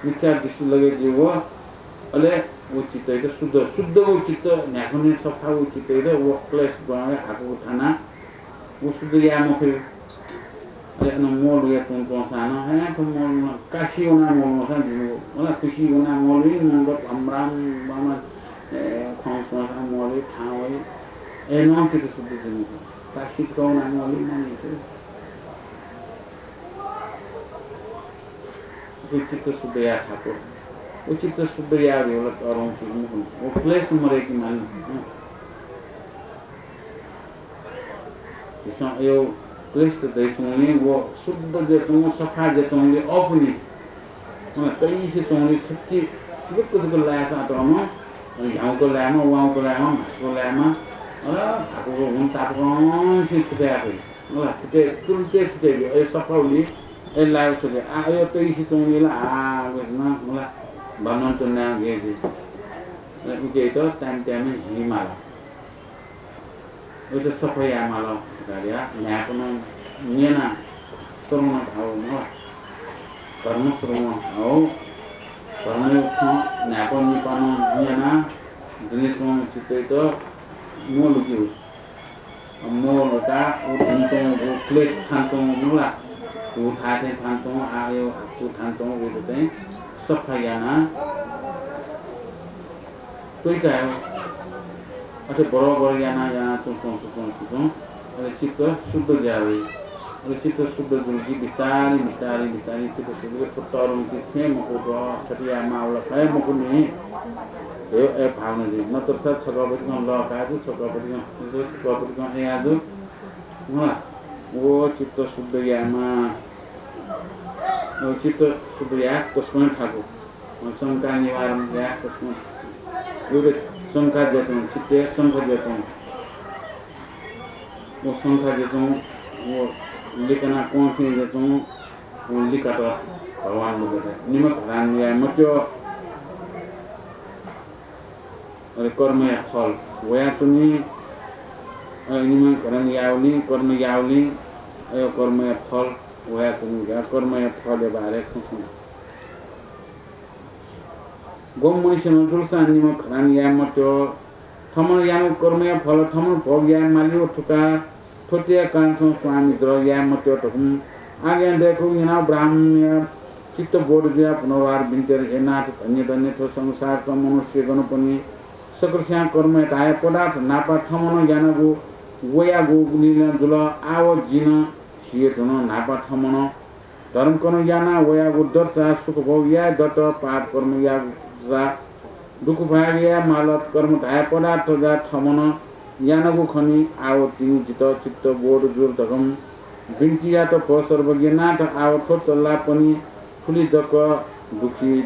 मिथ्या दृष्टि लगे जुइ व, अले व चित्तयात शुद्ध, शुद्धगु चित्त, न्ह्याक्वने सफागु चित्तयात व क्लेश दुहां वयाः हाकु थानाः व शुद्ध याये मफइ। अले अन मोह ल्हुयाच्वंसां नं, हे थ्व मोह ल्हुनाः काशी वनाः मोह ल्हुसां जिमिगु, वनाः खुसि वनाः मोह ल्हुइ, मनूत भ्रमराम, भ्रमराम, ए, खँ स्वंसां मोह ल्हुइ, थाहां वइ। अय्‌नं चित्त शुद्ध जुइ मखु। काशी छकः वनाः मोह ल्हुइ मनूतय्‌सं। व चित्त शुद्ध याये थाकु। व चित्त शुद्ध याये धइगु ला तःधंगु चिज मखु। व क्लेश मदय्‌के मानि। झीसं अय् क्लेश दयाच्वंगुलिं व शुद्ध जुयाच्वंगु, सफा जुयाच्वंगुलिं अःपुनि। अन तइसे च्वंगुलिं छति लुक्क जक लायेसां तःम्ह, अन ह्याउँक लायेमा, वाउँक लायेमा, म्हासुक लायेमा, अन हाकुक हुन तापाकंसे छुटे याये फइ। अन छुटे, तुरुन्तय् छुटे जुइ। अय् सफा उलि, अय् लायेगु छुटे। आ, अय् तइसे च्वंगुलिं ला, आ, वय्‌कलं मला बामन च्वनाः गय् जुइ। अन उकेत time time हि माला। वय्‌त सफा याये माल धकाः न्हाय्‌पनं न्यनाः श्रवण धाःगु मला। धर्म श्रवण धाःगु। धर्मया खँ न्हाय्‌पं निपानं न्यनाः दुने च्वंगु चित्तयात मोह ल्हुकेगु। मोह ल्हुकाः व दुने च्वंगु देश थान्चौं मुला, धू थाय् थें थान्चौं, आयो धू थान्चौं, वय्‌त चाहिँ सफा याना, त्वइकायो। अथे बरोबर याना, याना चुचुं, चुचुं, चुचुं, अले चित्त शुद्ध ज्या वइ। अले चित्त शुद्ध जुल कि बिस्तारै, बिस्तारै, बिस्तारै चित्त शुद्ध वइ, थ्व तःधंगु चिज छुं हे मखु, थथे याये माःगु ला खः हे मखु नि। हे, ए, भावना जुइ। नत्र सा छकः पतिकं लः काये जु, छकः पतिकं, छकः पतिकं अया जु। हुँ, व चित्त शुद्ध यायेमा। व चित्त शुद्ध याये तसकं थाकु। शंका निवारण याये तसकं। व शंका जुयाच्वं, चित्तय् शंका जुयाच्वं। व शंका जुयाच्वं, व लिकना क्वंथें जुयाच्वं, व लिकात भगवान बुद्धयात निम्हकरण याये मत्यो। अले कर्मया फल वयाच्वनी। अले निम्हकरण यावलिं, कर्म यावलिं, अले कर्मया फल वयाच्वनी। कर्मया फलया बारे खँ स्यना। गुम्ह मनुष्यनं जुलसां निम्हकरण याये मत्यो। थःम्हं यानागु कर्मया फल थःम्हं भोग याये माली व थुका थ्वतिया कारणसं स्वामी द्रोह याये मत्यो धकं आज्ञा दय्‌कूगु न्यनाव ब्राह्मणया चित्त बोध जुयाः पुनर्वार बिन्ति यात, हे नाथ, धन्य धन्य, थ्व संसारसं मनुष्य गनपनि सकलस्यां कर्मया धाया पदार्थ न्हापा थःम्हं यानागु वयागुलिं जुल। आव जिं झीत नं न्हापा थःम्हं धर्मकर्म याना वयागु दर्सा सुख भोग याये दत, पाप कर्म याःसा दुःख भोग याये माल। कर्म धाये पदार्थ जा थःम्हं यानागु खनी। आव तिनि जितः चित्त बोध जुल धकं बिन्ति यात, भो सर्वज्ञ नाथ, आव थ्व चल्लापनि थुलि जक दुःखी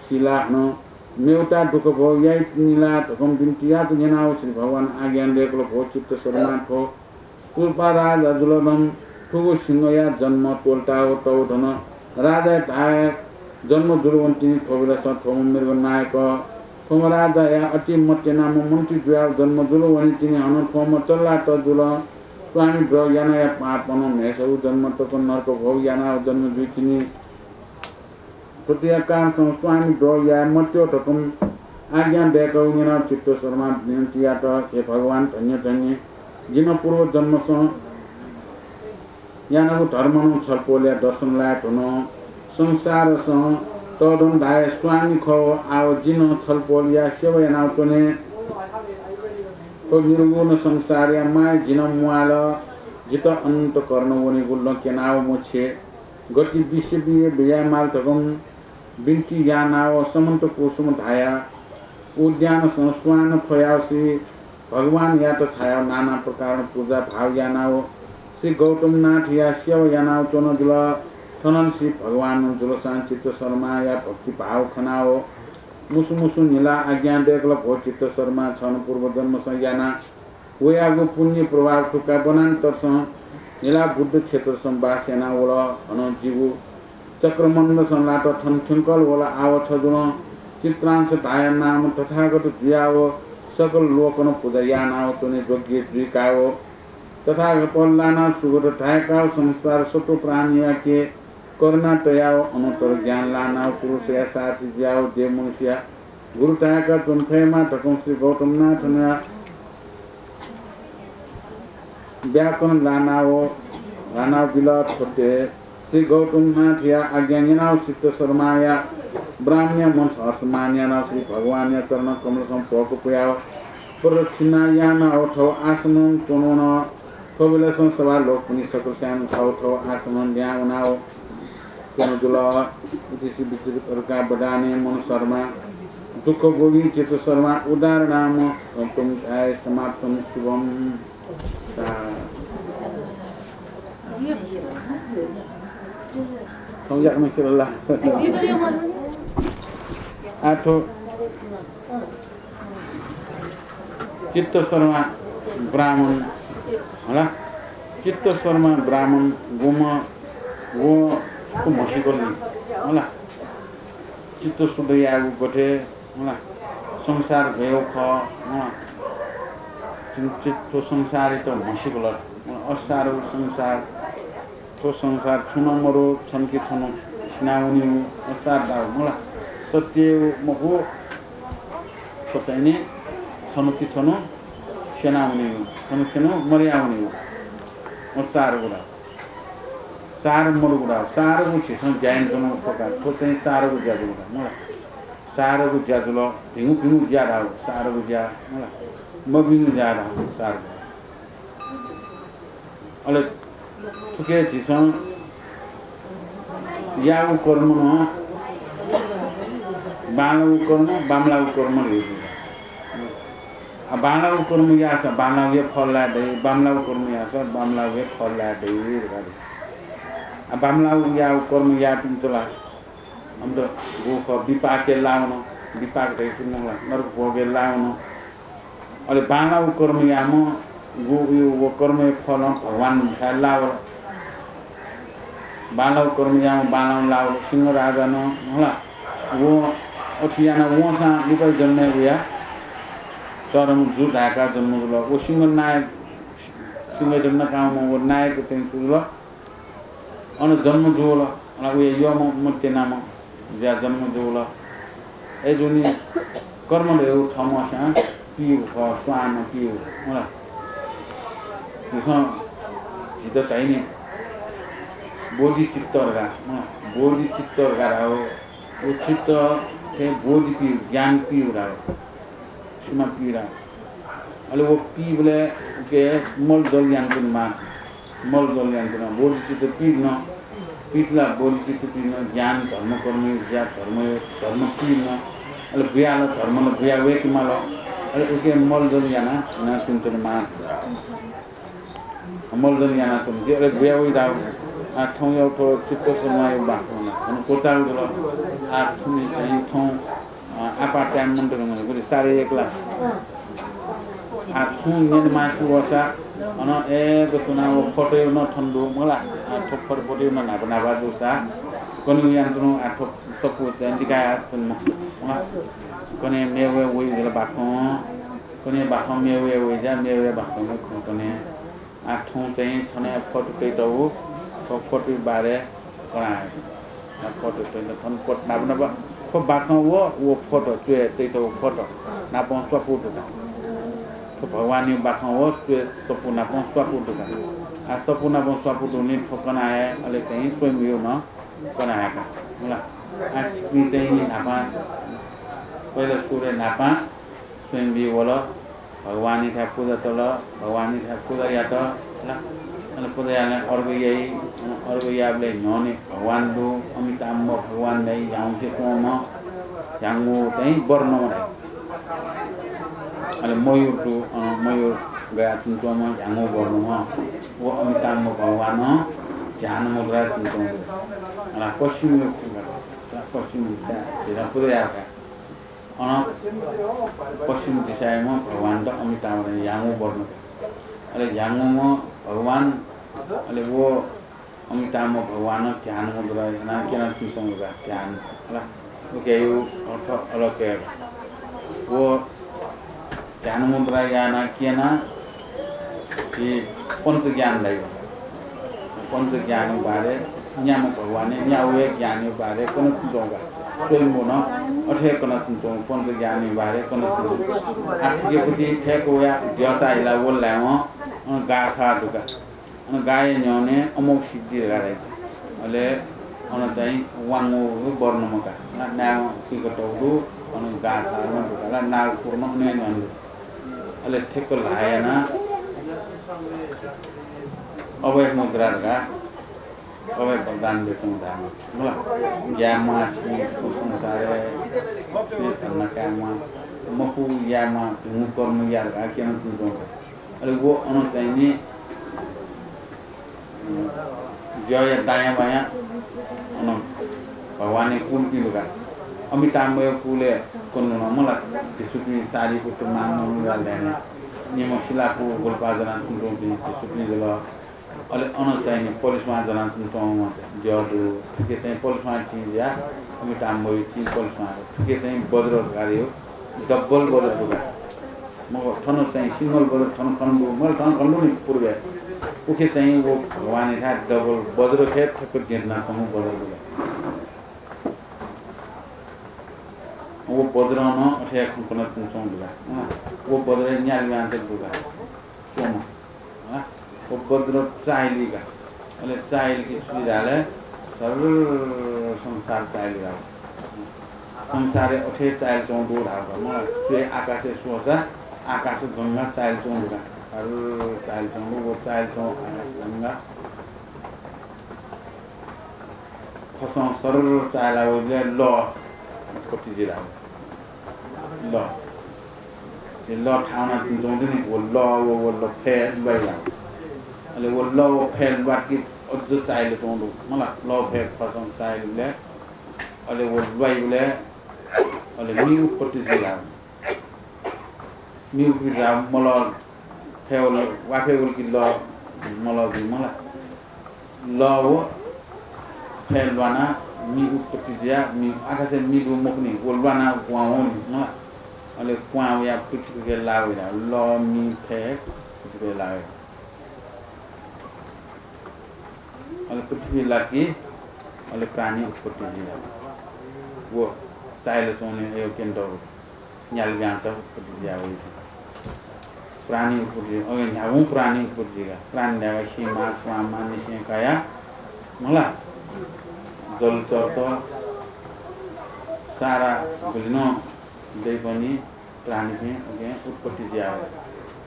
सिला हनं मेवता दुःख भोग याइ तिनि ला धकं बिन्ति यात न्यनाव श्री भगवान आज्ञा दय्‌कल, भो चित्त शर्मा, थ्व सूर्पा राजा जुलधं थुगु सिंहया जन्म त्वःताव तःधन। राजाया धाये जन्म जुलवं तिनि थ्वबेलासं थ्वम्ह मृग नायक थ्वम्ह राजाया अति मत्य नामं मन्त्री जुयाव जन्म जुलवनी तिनि हनं थ्वम्ह चल्लात जुल। स्वामी द्रोह यानाया पापनं म्हय्‌सागु जन्म तक नरक भोग यानाव जन्म जुइ तिनि। थ्वतिया कारणसं स्वामी द्रोह याये मत्यो धकं आज्ञा दय्‌कल न्यनाव चित्त शर्मा बिन्ति यात, हे भगवान, धन्य धन्य, जिं पूर्व जन्मसं यानागु धर्मनं छलपोलया दर्शन लाये धुन। संसारसं तःधन धाये स्वामी खव, आव जिं छलपोलया सेवा यानाव च्वने। थ्व निर्गुण संसारया माय् जिं म्वाल। जितः अनन्त कर्ण वनेगु लँ क्यनाव मछिये। गति बिस्युं बियामाल धकं बिन्ति यानाव समन्त कुसुम धाया उद्यानसं स्वान थ्वयाव श्री भगवानयात छायाव नाना प्रकारं पूजा भाव यानाव श्री गौतमनाथया सेवा यानाव च्वन जुल। थनं श्री भगवान जुलसां चित्त शर्माया भक्ति भाव खनाव मुसु मुसु न्हिला आज्ञा दय्‌कल, भो चित्त शर्मा, छं पूर्व जन्मसं याना वयागु पुण्य प्रभाव थुका वनान्तरसं न्हिला बुद्ध क्षेत्रसं बास याना वल। हनं जिगु चक्रमण्डसं लात थन थ्यंकल वल। आव छ जुलं चित्रांश धाया नाम तथागत जुयाव सकल लोकनं पूजा यानाव च्वने योग्य जुइकाव तथागत लानाव सुगत धाय्‌काव संसार सत्त्व प्राणीयाके करुणा तयाव अनन्तर ज्ञान लानाव पुरुषया सारथी जुयाव देव मनुष्यया गुरु ताय्‌का च्वने फयेमा धकं श्री गौतमनाथया व्याकरण लानाव, लानाव बिल। थथे श्री गौतमनाथया आज्ञा न्यनाव चित्त शर्माया ब्राह्मणया मनसं हर्षमान यानाव श्री भगवानया चरण कमलसं भोक पुयाव प्रदक्षिणा यानाव थव आसनं च्वन। थ्वबेलासं सभा लोकपनि सकलस्यां थव थव आसनं ल्याहां वनाव च्वन जुल। इति श्री विचित्रकारका वदाने मन शर्मा दुःख भोगी चित्त शर्मा उदार नाम गौतम अध्याय समाप्तम। शुभम। थौं याकनं सिरल्ला। आथो चित्त शर्मा ब्राह्मण, होला। चित्त शर्मा ब्राह्मण गुम्ह, व फुक्क म्हसीकल नि, होला। चित्त शुद्ध यायेगु गथे, होला। संसार गय् खः, होला। चिन-, चित्त संसारयात म्हसीकल, होला। असारगु संसार, थ्व संसार छुं नं मदु, छन्हु कि छन्हु सिनावनीगु, असार धाःगु, मला। सत्य मखु, थ्व चाहिँ नि छन्हु कि छन्हु स्यनावनीगु, छन्हु कि छन्हु मदयावनीगु, असारगु ला। सार मदुगु धाः, सारगु झीसं ज्या यानाच्वनागु खः का। थ्व चाहिँ सारगु ज्या जुल का, मला। सारगु ज्या जुल, भिंगु भिंगु ज्या धाः, सारगु ज्या, मला। मभिंगु ज्या धाः, सारगु। अले थुके झीसं याःगु कर्म नं बांलाःगु कर्म, बांमलाःगु कर्म धइगु। आ, बांलाःगु कर्म याःसा बांलाःगु हे फल लाये दइ, बांमलाःगु कर्म याःसा बांमलाःगु हे फल लाये दइ धकाः। आ, बांमलाःगु याःगु कर्म याःपिन्त ला अमित गु खः, विपाकय् लाः वन, विपाक धइगु नं ला नरक भोगय् लाः वन। अले बांलाःगु कर्म याःम्ह गु व कर्मया फलं भगवानथाय् लाः वल। बांलाःगु कर्म याःम्ह बांलाःम्ह लाः वल। सिंह राजां नं, मला, व अथे यानाः वंसां लिपा जन्म वयाः तःधंम्ह जु धाय्‌काः जन्म जुल। व सिंह नायक, सिंहयात नकाःम्ह व नायक चाहिँ छु जुल? अन जन्म जुल। अन वया यःम्ह मर्त्य नामं जुयाः जन्म जुल। अय्‌जूगुलिं कर्म धयागु थःम्हस्यां पीगु खः, स्वां नं पीगु, मला। झीसं झीत धाइ नि, बोधिचित्त धकाः, मला, बोधिचित्त धकाः धाःगु। व चित्त थें बोधि पीगु, ज्ञान पीगु धाःगु। सिमा पीगु धाःगु। अले व पीबलय् उके मल जल यानाच्वनेमाः। मल जल यानाच्वनेमाः। बोधिचित्त पीगु नं, पीत ला बोधिचित्त पीगु नं, ज्ञान, धर्म, कर्मया ज्या, धर्मया, धर्म पीगु नं। अले बुया ला धर्म ला बुया वय्‌के माल। अले उके मल जल याना, यानाच्वनेमाः। मल जल यानाच्वंगु, अले बुया वइ धाःगु। आ, थौंया थ्व चित्त समायो बाखं थन क्वचाःगु जुल। आ, छिमि चाहिँ थौं, आ, आपाः time मन्त धुंकल, गुलि साढे एक ला। आ, छुं न्यनेमाःसा वःसा, अन एक च्वनाः व फोटो नं थन दु, मला। आ, थ्व फोटो, फोटो नं न्हापा न्हापा जूसा, कन्हय् यानाच्वंगु, आ, थ्व सफू चाहिँ लिकाया च्वनेमाः, मला। कन्हय् मेवय् वइ जुल बाखं। कन्हय् बाखं मेवय् वइ जा, मेवय् बाखं खँ कन्हय्। आ, थौं चाहिँ थन फोटो तइतःगु, थ्व फोटोया बारे कना हये। आ, फोटो तइतः थन फोटो न्हापा न्हापा, थ्व बाखं व, व फोटो, च्वय् तइतःगु फोटो नापं स्वापू दु का। थ्व भगवानया बाखं व च्वय् सफू नापं स्वापू दु का। आ, सफू नापं स्वापू दुगुलिं थ्व कना हये, अले चाहिँ स्वयम्भूया नं कना हये का। मला। आ, छिपिं चाहिँ न्हापां, पहिला सुरुइ न्हापां स्वयम्भू वल, भगवानयाथाय् पुजा तल, भगवानयाथाय् पुजा यात, ला? अले पुजा यानाः अर्घ याइ, अन अर्घ याःबलय् न्ह्यःने भगवान दु, अमिताभ भगवान धाइ, ह्याउँसे च्वंम्ह, ह्याउँगु चाहिँ वर्णम्ह धाइ। अले मयूर दु, अ, मयूर गयाः च्वंम्ह ह्याउँगु वर्णम्ह, व अमिताभ भगवानं ध्यान मुद्राय् च्वंम्ह। अला पश्चिम, अला पश्चिम दिशाय् झीसं पुजा याये का। अन पश्चिम दिशायाम्ह भगवानत अमिताभ धाइ, ह्याउँगु वर्णम्ह। अले ह्याउँगुम्ह भगवान, अले व अमिताभ भगवानं ध्यान मुद्रा यानाः क्यनाच्वंगु का, ध्यान, हला। उकिया अर्थ अलग हे का। व ध्यान मुद्रा यानाः क्यनाः झी पञ्चज्ञान धाइ। पञ्चज्ञानया बारे न्याम्ह भगवानं न्यागू हे ज्ञानया बारे कनाच्वंगु का। स्वयम्भूनं अथे हे कनाच्वंगु, पञ्चज्ञानया बारे कनाच्वंगु। आः थुकियापति थय्‌क वयाः द्यःचाः हिला वल धायेवं, अन गाः छगू दु का। अन गाःया न्ह्यःने अमोघसिद्धि धकाः धाइ। अले अन चाहिँ ह्याउँगु वर्णम्ह का। नाय्‌म्ह कुइकतःगु दु, अन गाः छगू नं दु का, नागकुर्न अन हे न्ह्यःने दु। अले ठ्याक्क ल्हाः यानाः अभय मुद्रा धकाः अभय वरदान बियाच्वंगु धाःम्ह। मला, ग्याये म्वाः छिं थ्व संसारय्, छुं हे धन्दा काये म्वाः, मखु याये म्वाः, भिंगु कर्म या धकाः क्यनाच्वंगु। अले व अन चाहिँ नि, द्यःया दायाँ बायाँ अन भगवानया कुलपिं दु का। अमिताभया कुलय् कन्हय् नं मला, भिक्षुपिं सारिपुत्र, मामल्लपिं, निम्ह सिलापु, गोलपा ज्वनाच्वंपिं भिक्षुपिं जुल। अले अन चाहिँ नि पलिस्वां ज्वनाच्वंम्ह द्यः दु। थुके चाहिँ पलिस्वां चिं जुयाः अमिताभया चिं पलिस्वां। थुके चाहिँ वज्र धकाः धाइ, double वज्र दु का। मखु, थन चाहिँ single वज्र थन खनेदु, मला, थन खनेदु नि पूर्वय्। उखे चाहिँ व भगवानयाथाय् double वज्र हे ठ्याक्क द्यनाच्वंम्ह वज्र दु का। व वज्र नं अथे हे खँ कनाच्वंगु दु का। अँ, व वज्र न्यालि म्वाः जक दु का। स्वम्ह। अँ, व वज्र चाःहिली का। अले चाःहिलाकि छु धाःले, सर्र संसार चाःहिल धाःगु। संसारय् अथे चाःहिलाच्वंगु दु धाःगु। मला, च्वय् आकाशय् स्वःसा आकाशगंगा चाःहिलाच्वंगु दु का। सर्र चाःहिलाच्वंगु, व चाःहिलाच्वंगु आकाशगंगा फसं सर्र चाःहिला वइबलय् लः उत्पत्ति जुइ धाःगु। लः। झी लः थाहां वनाच्वंगु दु नि, व लः व, व लः फय् ल्वाइ धाःगु। अले व लः व फय् ल्वातिकि अझ चाःहिलाच्वंगु दु। मला, लः फय् फसं चाःहिलाबलय् अले व ल्वाइबलय् अले मि उत्पत्ति जुइ धाःगु। मि उत्पत्ति जुयाः मलः फय् वल, वा फय् वल कि लः मलः जुइ मला। लः व फय् ल्वानाः मि उत्पत्ति जुयाः मि, आकाशय् मि दु मखु नि, व ल्वानाः क्वहां वं नि मला। अले क्वहां वयाः पृथ्वीके लाः वइ धाः। लः, मि, फय् पृथ्वीके लाः वइ। अले पृथ्वी लातिकि अले प्राणी उत्पत्ति जुइ धाः। व चाःहिलाच्वंगु अयो क्यनेत न्याल ब्यांचा उत्पत्ति जुयाः वइ थें। प्राणी उत्पत्ति जुइ, अयो न्ह्यागुं प्राणी उत्पत्ति जुइ का। प्राणी धाःगु सिंह, स्वां, निसें काया, मला, जलचरत, सारा गुलि नं दइपिं प्राणीपिं उकिं उत्पत्ति जुयाः वइ।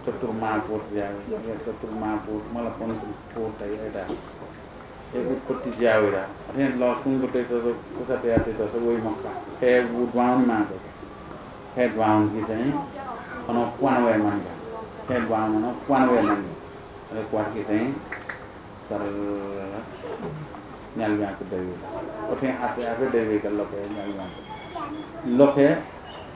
चतुर्महापोत जुयाः वइ। चतुर्महापोत, मला, पञ्चपोत धाइ अय्‌त। ए उत्पत्ति जुयाः वइ ला। अथें लः सुंक तयातःसा, कुसा तयातःसा वइ मखु का। फय् व दुहां वनेमाः का। फय् दुहां वंकी चाहिँ अन क्वाना वये मानि का। फय् दुहां वनाः क्वाना वये मानि। अले क्वातुकी चाहिँ सरर न्याल ब्यांचा दइ वइ। अथें आचय् आफय् दइ वइ का लखय् न्याल ब्यांचा। लखय्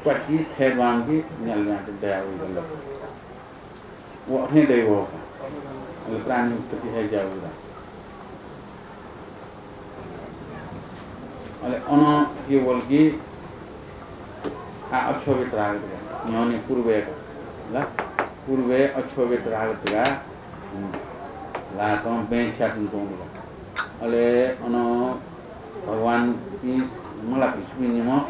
क्वातुकी फय् दुहां वंकी न्याल ब्यांचा दया वइ का लखय्। व अथें दइ वः का। अले प्राणी उत्पत्ति अय् जुयाः वइ ला। अले अन थुकी वल कि आ अक्षोभ्य तथागत का, न्ह्यःने पूर्वय् का ला। पूर्वय् अक्षोभ्य तथागत का, हं, ल्हातं बँय् थियातुं च्वंगु का। अले अन भगवानपिं मला भिक्षुपिं निम्ह,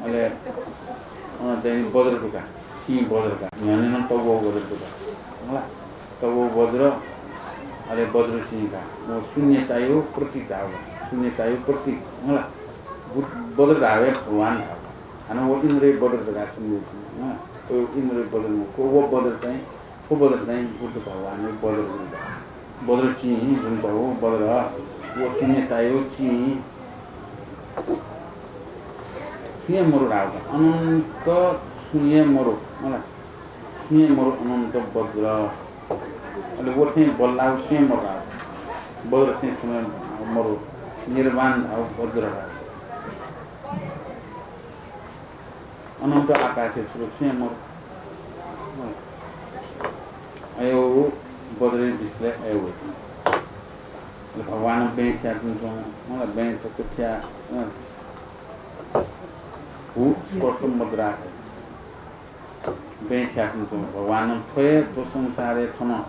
अले अन चाहिँ नि वज्र दु का, चिं वज्र का, न्ह्यःने नं तब्वः वज्र दु का। मला तब्वः वज्र, अले वज्र चिं का। व शून्यताया प्रतीक धाःगु का। शून्यताया प्रतीक, मला बुद्ध वज्र धाःगु हे भगवान धाःगु का। हानं व इन्द्रया वज्र धकाः सम्झे चिं, मला व इन्द्रया वज्र मखु, व वज्र चाहिँ थ्व वज्र चाहिँ बुद्ध भगवानया वज्र जुल का। वज्र चिं जुल का व वज्र, व शून्यताया चिं। छुं हे मरु धाःगु का। अनन्त छुं हे मरु, मला छुं हे मरु अनन्त वज्र। अले व थें बल्लाःगु छुं हे मरु धाःगु। वज्र थें छुं हे मरु। निर्वाण धाःगु वज्र धाःगु। अनन्त आकाशय् छु ला छुं हे मरु। अयो वज्रया बिचलय् अयो वइ। अले भगवानं बँय् थियातुं च्वं, मला बँय् चक्क थिया, अँ। भू स्पर्श मुद्रा हे। बँय् थियातुं च्वं। भगवानं थ्व हे थ्व संसारय् थन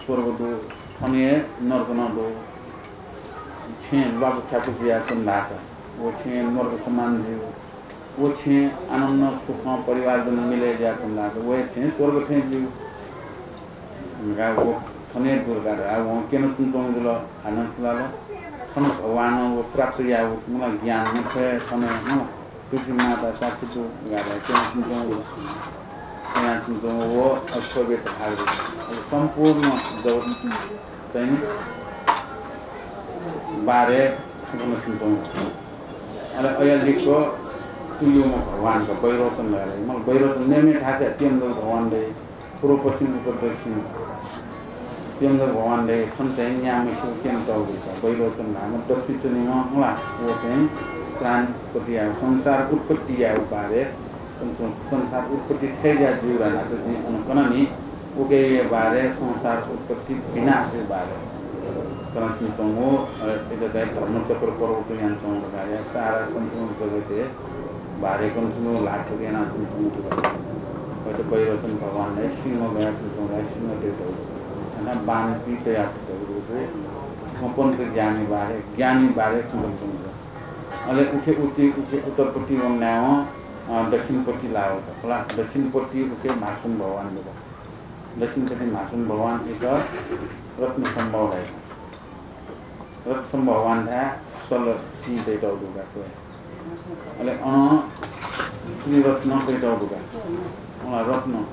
स्वर्ग दु, थन हे नर्क नं दु। छेँ ल्वापु ख्यापु जुयाच्वन धाःसा व छेँ नर्क समान जुइ। व छेँ आनन्द सुखं परिवारजन मिलय् जुयाच्वन धाःसा व हे छेँ स्वर्ग थें जुइ। धकाः व थन हे दु धकाः धकाः वं क्यनातुं च्वंगु जुल। हानं छु धाल, थन भगवानं व प्राप्त याःगु मला ज्ञान नं थ्व हे थन हे मला पृथ्वी माता साक्षी दु धकाः धकाः क्यनातुं च्वंगु जुल। क्यनातुं च्वंगु व अक्षोभ्य तथागत। अले सम्पूर्ण जगत चाहिँ नि बारे फुकं थुं च्वंगु। अले अया लिक्क तुयुम्ह भगवान का वैरोचन धकाः धाइ। मला वैरोचन मेमेथासय् प्यंगू जक भगवान दइ। पूर्व, पश्चिम, उत्तर, दक्षिण प्यंगू जक भगवान दइ। थन चाहिँ न्याम्हसिगु क्यनातःगु का। वैरोचन धाःम्ह दथुइ च्वनीम्ह मला व चाहिँ प्राणी उत्पत्ति याःगु, संसार उत्पत्ति याःगु बारे, संसार उत्पत्ति थथे जुयाः जुइ ला धाःसा जिं अन कना नि। उकिया बारे, संसार उत्पत्ति विनाशया बारे कनातुं च्वंगु, अ, इमित चाहिँ धर्मचक्र प्रवर्तन यानाच्वंगु धकाः सारा सम्पूर्ण जगतया बारे कनातुं च्वंगु, ल्हात थें यानातुं च्वंगु। वयात वैरोचन भगवानं सिंह गयातुं च्वंगु, सिंह दइ धइगु। हानं बाण पितयातुं धइगु। थ्व पञ्च ज्ञानया बारे, ज्ञानया बारे कनातुं च्वंगु। अले उखे उति, उखे उत्तरपट्टि वनाः, अ, दक्षिणपट्टि लाःगु का। दक्षिणपट्टि उखे म्हासुम्भ भगवान दु का। दक्षिणपट्टि म्हासुम्भ भगवान एक रत्नसम्भव धाइ। रत्नसम्भव भगवान धाइ सल चिं तइतौ दुगा क्वय्। अले अन त्रिरत्न तइतौ दुगा। अन रत्न,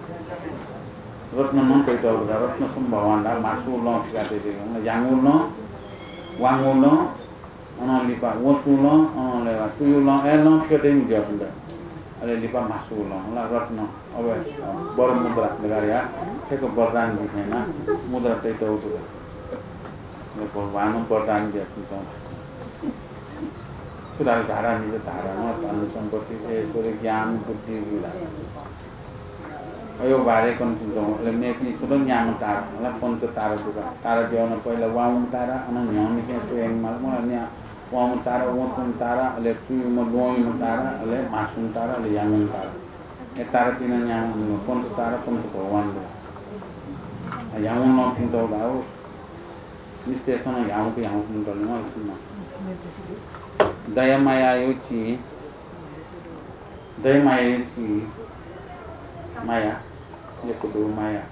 रत्न नं तइतौ दुगा। रत्नसम्भव भगवान धाइ मासु लं थिका तइतौ दुगा। याङ्गु लं, वांगु लं, अन लिपा वचु लं, अन लिपा तुयु लं, अय् लं थिका तइनि ज्यापिन्त। अले लिपा मासु लं, ला रत्न, अबे, अ, वर मुद्रा धकाः या, थेक वरदान बी थें याना मुद्रा तइतौ दुगा। अले भगवानं वरदान बियाच्वंगु। छु धाल धारा निज धारा नं धन सम्पत्ति, ऐश्वर्य, ज्ञान, बुद्धि, विद्या। अयो बारे कन चिन्चौं, अले मेपिं सुद्धा न्याम्ह तारा, अला पञ्च तारा दुगा। तारा द्यःनं पहिला वाउम्ह तारा, अन न्ह्यःनिसें स्वयं माल, मला न्या वाउम्ह तारा, वचुम्ह तारा, अले तुयुम्ह ल्वयुम्ह तारा, अले मासुम्ह तारा, अले याङ्गुम्ह तारा। ए तारापिं नं न्याम्ह पञ्च तारा, पञ्च भगवान दुगा। आ, याङ्गुं नं पिन्त उदाओ, निस्तेसन याङ्गुं याङ्गुं पिन्त नं। दया माया यो चिं दया माया यो चिं, माया, यक्व दु माया।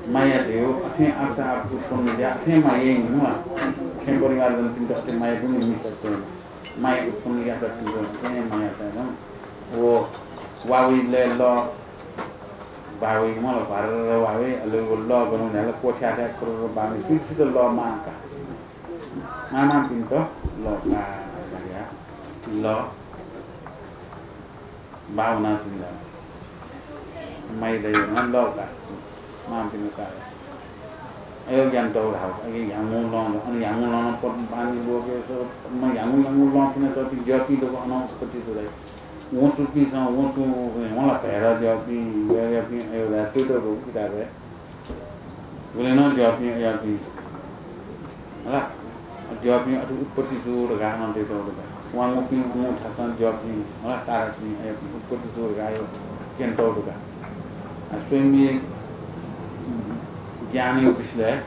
माया धयो, अथें आफसा आफ उत्पन्न जुया, अथें माया याइ नि मला। थें परिवारजनपिन्त अथे माया दु नि मिसातय्। माया उत्पन्न यात पिन्त अथें माया तय् नं। व वावइ लय् ल, वावइ मला, भर्र वावइ, अले व ल गन धाल, कोठ्याथाय् खुर्र बामे सुइसित ल माका। मामापिन्त ल का, ल बावना चुनिला। माइ दय् न ल का। मामापिन्त का। अयो ज्ञान तौ धाव। अगे ह्याङ्गु लं, अन ह्याङ्गु लं पट पानी लोके सो, म ह्याङ्गु ह्याङ्गु लं पिन त पि ज्यापि दो अन उत्पत्ति जुलाइ। वचुपिं स, वचु, वला भैरा ज्यापि, ज्यापि, अयो ला चुइतो दो किताबे। गुलें नं द्यःपिं अयःपिं, हला, द्यःपिं अथे उत्पत्ति जू धकाः नं तयेतःगु दु का। वांगुपिं वांगु थासं द्यःपिं, हला, तारापिं अयःपिं उत्पत्ति जू धकाः क्यनेतःगु दु का। आ, स्वयम्भू ज्ञानया विषयलय्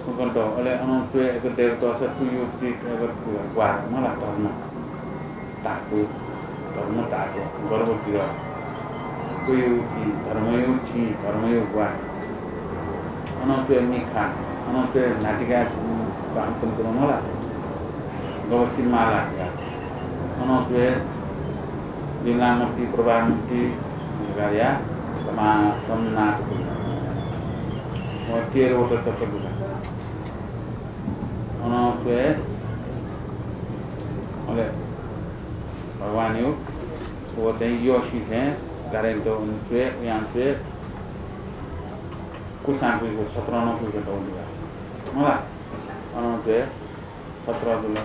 उकन्त, अले अनं च्वय् एक देव दस तुयु प्रीत एक ग्वार, मला, धर्म। तातु, धर्म तातु, गर्व गिर, तुयु चिं, धर्मयु चिं, धर्मयु ग्वार। अनं च्वय् मिखा, अनं च्वय् नाटिका चिं, बांचन चुन मला, गवस्ती माला। अनं च्वय् बिमलामूर्ति, प्रभामूर्ति, गार्या, तमा, तमनाथ। व तेह्रवटा चक्र दुका। अनं च्वय्, अले भगवानयु, व चाहिँ यःसिं थें गारेन्तो च्वय्, उयां च्वय्, कुसां कुइको, छत्रं नं कुइको दौ दुका। मला, अनं च्वय्, छत्र दुल।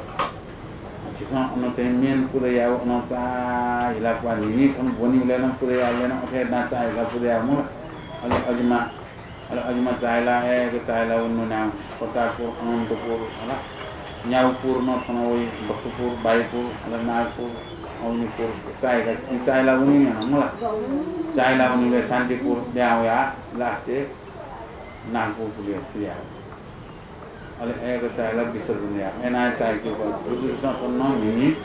झीसं अन चाहिँ मेन पुजा याउ, अन चाःहिला क्वा न्हिन्हि थन ब्वनिबलय् नं पुजा याबलय् नं अथे याना चाःहिला पुजा याउ मला। अले अजिमा, अले अजिमा चाःहिला, एक चाःहिला व नुना, प्रतापपुर, अनन्तपुर, हला। न्याउपुर नं थन वइ, बसुपुर, बाइपुर, हला, नागपुर, अग्निपुर, चाःहिला, चाःहिला वनि नं मला। चाःहिला वनिबलय् शान्तिपुर, ब्याहा वया, last ए नागपुर पुजा याउ। अले अय्‌क चाःहिला विसर्जन याः। अय्‌नं चाःहिके फइ। गुरुजुपिसं थन नं न्हिन्हि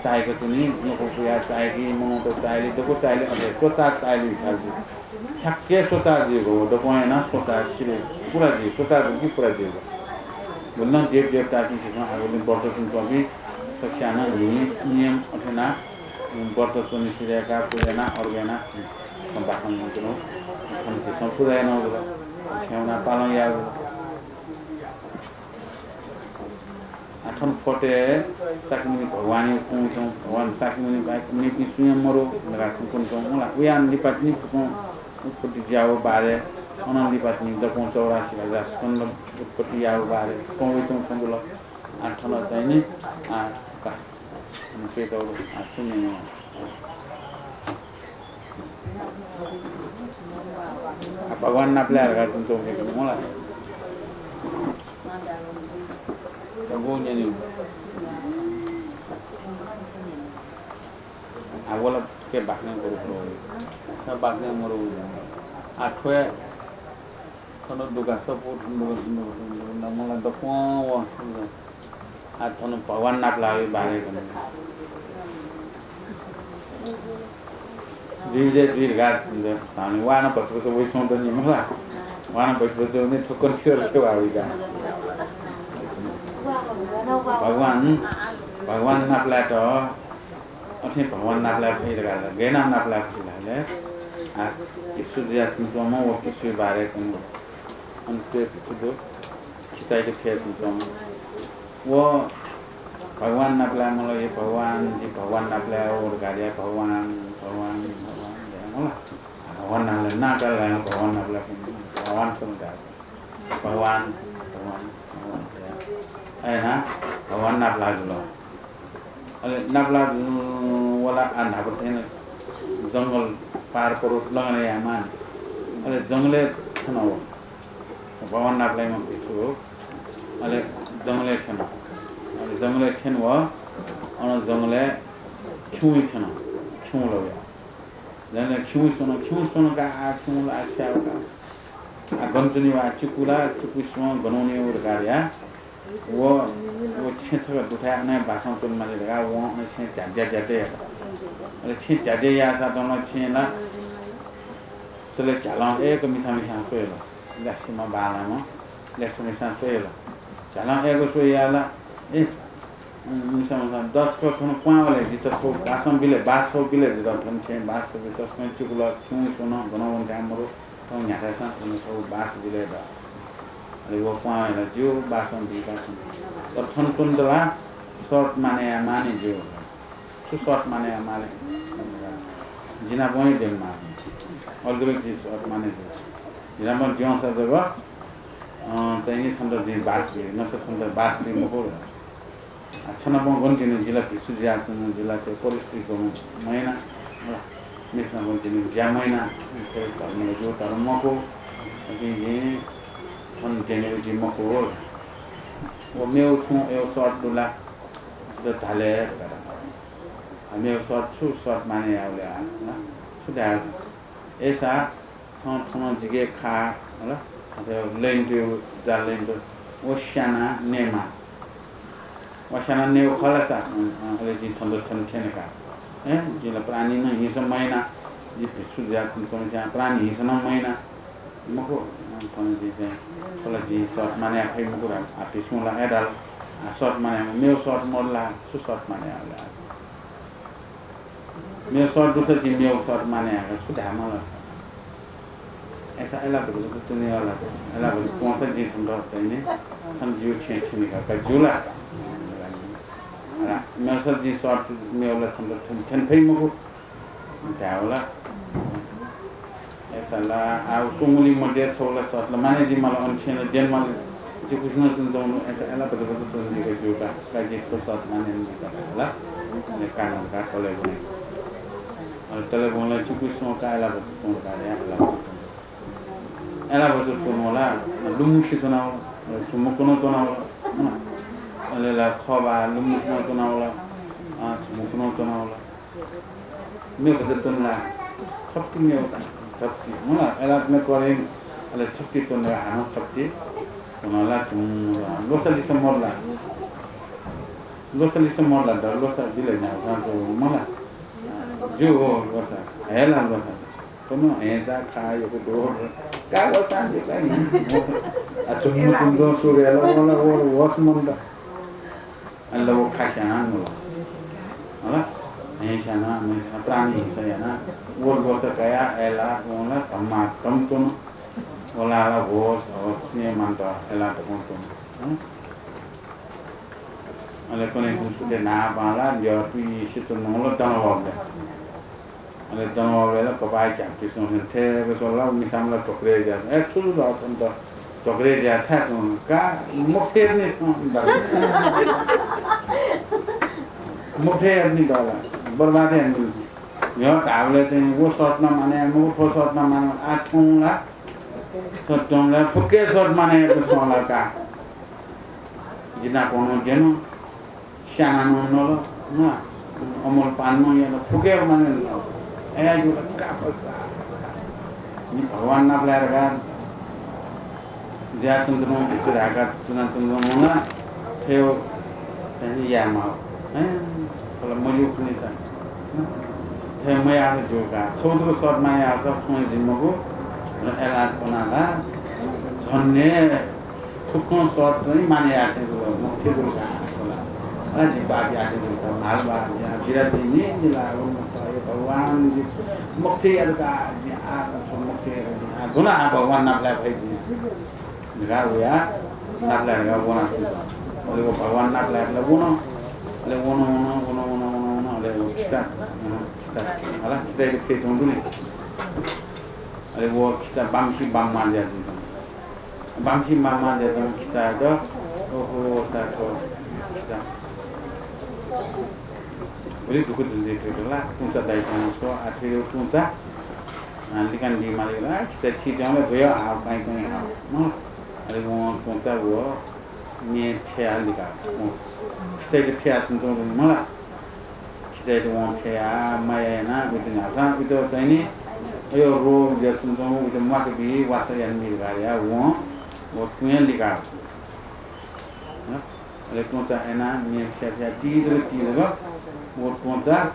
चाःहिक तुनि, नुगः पुयाः चाःहिकी, मनूत चाःहिली, दक्व चाःहिली, अथे स्वचाः चाःहिली हिसाब जुइ। ठ्याक्कै स्वचाः जुइगु हो, दक्वं यानाः स्वचाः सिधइ, पुरा जुइ, स्वचाः जूगु कि पुरा जुइगु। गुलिं देव देवतापिं झीसं आः गुलिं व्रत तुं च्वंपिं सकसियां नं न्हिन्हि नियम अथे यानाः व्रत च्वने सिधय्‌काः पुजा यानाः अर्घ यानाः सम्भाषण जुल। थन झीसं पुजा यानागु जुल। छेँय् वनाः पालं याःगु जुल। आ, थन फोटोय् शाक्यमुनि भगवानया कुँ च्वं, भगवान शाक्यमुनि बाहेक मेपिं सुं हे मरु धकाः थन कुँ च्वं। उला, उयां लिपा तिनि फुक्कं उत्पत्ति ज्याःगु बारे, अनं लिपा तिनि दक्वं चौरासी हजार स्कन्ध उत्पत्ति याःगु बारे कं वइच्वं खँ जुल। आ, थन चाहिँ नि, आ, का, अन चैतौर, आ, छु मेमेगु। आ, भगवान नापलाये धकाः तुं च्वंके मला। गु न्यने। आ, वला के बाखने करू करू। त बाखने मरू। आ, थ्वय् थन दुगा सपू, थन दुगा, थन दुगा, थन दुगा, मला दक्वं व। आ, थन भगवान नापलाये बारे कन। जुइ बजे जुइ धकाः धाःनि, वा नं भचा भचा वइच्वं दनि मला। भगवान बजि बजि वने थुकन स्वर के वाविका। भगवान, भगवान नापलायेत, अथे भगवान नापलाये फइ धकाः, गय् यानाः नापलाये फइ धाःसा, आ, भिक्षु जुयाच्वंम्ह व भिक्षुया बारे कुन्हु। अन त्वःता भिक्षु दु, खिचायात फ्यतुं च्वं। व भगवान नापलाये मला, हे भगवान, जि भगवान नापलाये वः धकाः, भगवान, भगवान, भगवान धाये मला। भगवान नापलाये, नां काल धाये, भगवान नापलाये, भगवान स्वम्ह धाये। भगवान, भगवान, भगवान धाये। अय्‌नं भगवान नापलाये जुल। अले नापलाये जुल, वल, आ, न्हापा थें जंगल, पहाड पर्वत लंघन यायेमाः। अले जंगलय् थ्यन व। भगवान नापलाइम्ह भिक्षु हो। अले जंगलय् थ्यन। अले जंगलय् थ्यन व, अन जंगलय् खिउँइ थ्यन। खिउँ ला वया। जंगलय् खिउँइ स्वन, खिउँइ स्वंक आ, खिउँला आ, छु याये का। आ, गन च्वने वा, चिकु ला, चिकुइ स्वं गन वने व धकाः धया। व, व छेँ छकः दुथाय् अन बासं च्वनेमाली धकाः वं अन छेँ ध्याद्या ध्याद्या यात। अले छेँ ध्याद्या याःसां नं छेँ ला तले झ्यालं अय्‌क मिसा मिसां स्वयल। ल्यासेम्ह बांलाम्ह ल्यासे मिसां स्वयल। झ्यालं अय्‌क स्वयाः ला, ए, मिसा मिसां, द छकः थन क्वहां वल, जितः छगू बासं बिल, बास छगू बिल, जितः थन छेँ बास छगू बिल, तसकं चिकु ला, खिउँइ स्वन, गन वने थाय् मरु, थौं न्ह्याथाय्‌सं थन छगू बास बिल द। अले व क्वहां वल, ज्यू, बासं बिकाच्वना। तर थन च्वनेत ला शर्त माने यायेमाः नि ज्यू। छु शर्त माने यायेमाः ले? जि नाप हे द्यनेमाः। अले जक जि शर्त माने जुइ। जि नाप द्यंसा जक, अँ, चाहिँ नि छन्त जिं बास बी, नसें छन्त बास बी मखु। आ, छ नाप गन च्वने, जि ला भिक्षु जुयाच्वना, जि ला थ्व परिस्थिति गन मयाना, होला। मेस नाप गन च्वने ज्या मयाना, थ्व धर्म ला ज्यू धर्म मखु। अकिं जिं थन द्यनेगु जि मखु, होला। व मेगु छुं अय् शर्त दु ला, जितः धा ले धकाः धाल। आ, मेगु शर्त छु, शर्त माने याये ले आ, होला। छु धाये? अय्‌सा छं थन जिके खा, होला, अथे लँय् तुं, जाल लँय् तुं, व स्यानाः नयेमाः। व स्यानाः नयेगु खः ला सा, अँ, अँ, अले जिं थन, थन थ्यने का। ए, जिं ला प्राणी नं हिंसा मयाना, जि भिक्षु जुयाच्वंसां प्राणी हिंसा नं मयाना। मखु, अँ, थन जिं चाहिँ, थ्व ला जिं शर्त माने याये फइ मखु ला, आ, भिक्षुं ला अय् धाल, आ, शर्त माने याये, मेगु शर्त मदु ला, छु शर्त माने याये ले आ? मेगु शर्त दुसा जिं मेगु शर्त माने याये का, छु धायेमाल? अय्‌सा अय्‌लाः भचा भचा च्वने ला, अय्‌लाः भचा च्वंसा जिं छन्त चाहिँ नि, थन जिगु छेँय् थ्यने का, का ज्यू ला? अय्‌लाः मेगु शर्त जिं मेगु ला छन्त थ्यन, थ्यने फइ मखु धायेवल। अय्‌सा ला, आ, व स्वंगुलिं मध्ये छगू ला शर्त ला माने जुइमाल, अन छेँय् ला द्यनेमाल, जि कुसिनं च्वनाच्वंगु, अय्‌सा अय्‌लाः भचा भचा च्वने का ज्यू का, का जि थ्व शर्त माने याना का धाल। अले कान धकाः तले ब्वने। अले तले ब्वंबलय् चिकुइ स्वंक अय्‌लाः भचा च्वंक अय्‌लाः भचा च्वन। अय्‌लाः भचा च्वंबलय् लुमंसे च्वनावल, अले झुम्मकुनं च्वनावल, हँ। अले ला खः बा लुमंसेनं च्वनावल, अँ, झुम्मकुनं च्वनावल। मेगु भचा त्वन ला, छप्ति मेगु, छप्ति। मला, अय्‌लाः त्वने त्वरे, अले छप्ति त्वन ला, हानं छप्ति। त्वन ला, झुं, ल्वःसा लिसः मदु ला। ल्वःसा लिसः मदु ला, द ल्वःसा बिल न्ह्याःसां सु, मला। ज्यू हो, ल्वःसा। हे ला, ल्वःसा। त्वन हे जा खा, यक्व दो। का ल्वःसा, ज्यू का, हिं। आ, झुम्मु, झुम्मु, सुरु हे ला, मला, वो, वस मन द। अले व खा स्यानाः न्वल। हला? हे स्यानाः, हे स्यानाः, प्राणी हिंसा यानाः, व ल्वःसा कयाः अय्‌लाः वं ला धम्माधम त्वन। व ला ला होस हवस स्वये मानत अय्‌लाः धकं त्वन। हँ? अले कन्हय् कुसुते न्हापां ला ल्यः तुइसे च्वन व ला दनावःबलय्। अले दनावःबलय् ला कपाः झ्याप्तिसं थें थें स्वल ला, मिसाम्ह ला झ्वक्रे जुया। ए, छु जुल छन्त? झ्वक्रे जुया छाय् च्वन? का, मखुथें यात नि थन। मखुथें यात नि द ला, बर्बाद यात नि। न्ह्यः धाःबलय् चाहिँ व शर्त नं माने याये मखु, थ्व शर्त नं माने याये मखु। आ, थ्यं ला, थ्व थ्यं ला, फुक्क हे शर्त माने यात नि छं ला का। जि नाप नं द्यन। स्यानाः नं न्वल, हँ, अमलपान नं यात, फुक्क हे माने यात। अय्‌जूगुलिं का पसा। नि भगवान नापलाये धकाः जुयाच्वनाच्वंम्ह भिक्षु धाय्‌का च्वनाच्वनाच्वंम्ह ला थ्व चाहिँ नि यायेमाः। हँ, थ्व ला मज्यू खनी सा। हँ, थ्व मयाःसा ज्यू का। छगू जक शर्त माने याःसा छुं हे जुइ मखु। अय्‌लाः त्वना ला, धन्य फुक्कं शर्त चाहिँ माने याये थें जुल, मखु थें जुल का। होला। अला जि पाप याये थें जुल का, म्हाल बा, ज्या बिरा जि नि जिला, उन्नत हे भगवान जि मखु थें याये का, जि आ, मखु थें याये का, आ, गुना आ भगवान नापलाये फइ जि। धकाः वया नापलाये धकाः वना छुचा। अले व भगवान नापलाये ला वन। अले वन, वन, अले व खिचा, अँ, खिचा, होला, खिचा इले खे च्वंगु नि। अले व खिचा बाम्सी बाम्मा ज्या जुल। बाम्सी बाम्मा ज्या जुल खिचायात, ओहो, सा थ्व खिचा। भुलि दुःख जुल जि थ्व ला, तुंचा दाइ च्वं स्व, आ थ्व तुंचा, आ, लिकान दी माले ला, खिचा थी च्वं ला, गयो, आ, काइ, काइ, आ, न। अले वं तुंचा व म्ये फ्या लिका। वं खिचायात फ्या च्वं च्वं मला। खिचायात वं फ्या माया याना, उइत न्हासा, उइत चाहिँ नि, अयो रोग ज्या च्वं च्वं, उइत म्वाक बी, वासः याना मिल गार्या, वं, व तुं लिका। अले तुंचा याना, म्ये फ्या फ्या, ती जक, ती जक, व तुंचा,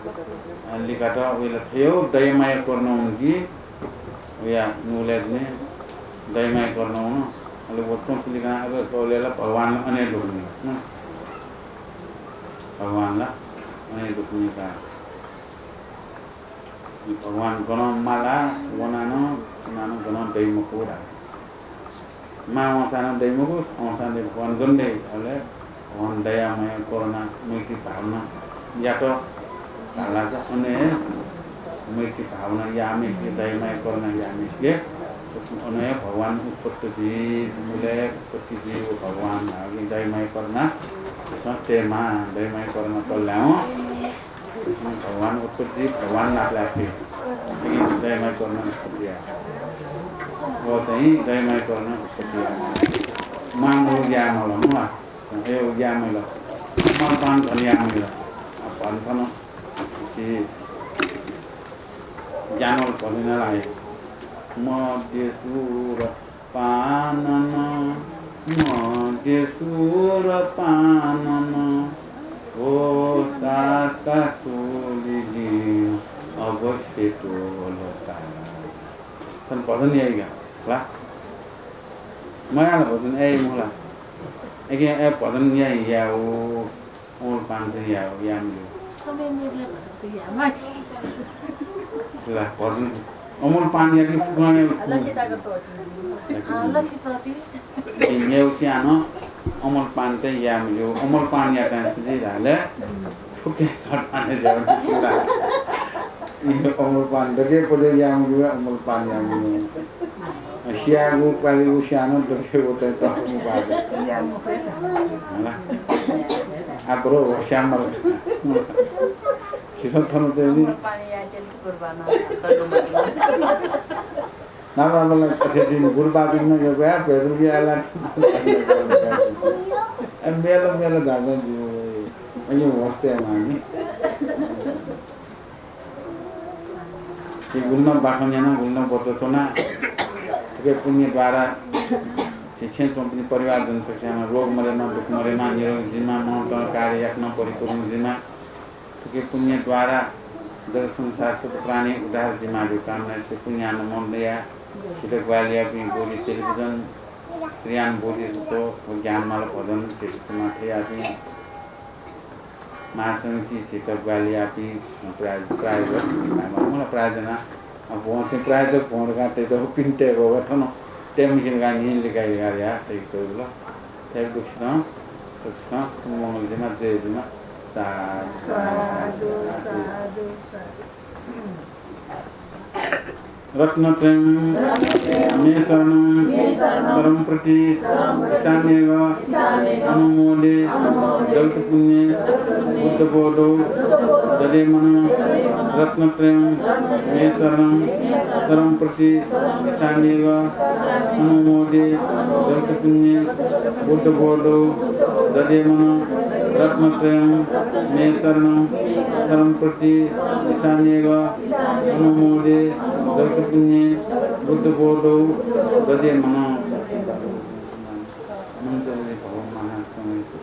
अ, लिकात, वय्‌ला थय्‌व दया माया करुणा वंकी, वया नुगलय् दुने दया माया करुणा वन। अले व तुंचा लिकाना अले सौलेला भगवान अने दुखुनी। हँ। भगवान ला अने दुखुनी का। भगवान गन माला वनान, वनान गन दइ मखु रा। मां वंसानं दइ मखु, वंसानं दइ, भगवान गन दइ। अले भगवान दया माया करुणा मैत्री भावना यात धालासा अने मैत्री भावना याःम्हय्‌सिके दया माया करुणा याःम्हय्‌सिके अने भगवान उत्पत्ति जुइ, नुगलय् उत्पत्ति जुइ व भगवान धाःगु दया माया करुणा झीसं तयेमाः, दया माया करुणा तल्लाय् वं भगवान उत्पत्ति जुइ, भगवान नापलाये फइ। दया माया करुणा उत्पत्ति याः। व चाहिँ दया माया करुणा उत्पत्ति याः। मां व ज्या मल, मुला। ए व ज्या मल। मां पान धन या मल। आ पान थन। छि ज्या मल भजन लागे। मद्य सुर पानन, मद्य सुर पानन, हो शास्ता चोली जिन अवश्य तोलता। थन भजन याइगा, ला? मयाला भजन ए मुला। एके ए भजन याइ याओ। अमूल पान चाहिँ या, या मिल्यो। समय मिलले भजन त या माइ। ला, भजन अमूल पान या कि फुकने लसी ताकत होती। अँ, लसी ताकत। ए, मेउ स्यान अमूल पान चाहिँ या मिल्यो। अमूल पान या तान सुझी धाले। फुके सट पाने जाओ कि छुरा। ए, अमूल पान दके पदे या मिल्यो, अमूल पान या मिल्यो। स्यागु, पालिगु स्यानं दके वते त मुबाद। या मुबाद। होला। आ, ब्रो, स्यामल। झीसं थन चाहिँ नि। नाला नाला कथे जिन गुरुबाबिन यो गया, भेजुल गया ला। ए, मेल, मेल दादा जी। अयो हस्ते मानी। झी गुलि नं बाखं याना, गुलि नं व्रत च्वना। थुके पुण्य द्वारा झी छेँ च्वंपिनि परिवारजन सकसियां रोग मरेमा, दुःख मरेमा, निरोग जिमा, मनोकामना कार्य याकनं परिपूर्ण जिमा। थुके पुण्य द्वारा जगत संसार सत प्राणी उद्धार जिमा धइगु कामना से पुण्यानुमोदन या। झीत ग्वाहालि याःपिं बोधि टेलिभिजन, त्रियान बोधिसत्व, थ्व ज्ञानमाला भजन झीत थुमा थयापिं महासमिति झीत ग्वाहालि याःपिं प्राय-, प्रायोजक, मला प्रायोजना, अब भ्वंसे प्रायोजक भ्वं धकाः तयेत हुपिं तयेगु थन तयेमखु धकाः न्हिं लिकाइ धकाः या तयेतुल। तयेगु दुःखसितं, सुखसितं, सुमंगल जिमा, जय जिमा। साधु, साधु, साधु, साधु। रत्नत्रयं मे शरणं शरणं प्रतिगच्छाम्यहं अनुमोदे जगत्पुण्यं बुद्धबोधौ दधे मनः। रत्नत्रयं मे शरणं शरणं प्रतिगच्छाम्यहं अनुमोदे जगत्पुण्यं बुद्धबोधौ दधे मनः। रत्नत्रयं मे शरणं शरणं प्रतिगच्छाम्यहं अनुमोदे जगत्पुण्यं बुद्धबोधौ दधे मनः। मञ्चले भव महासमय सुख।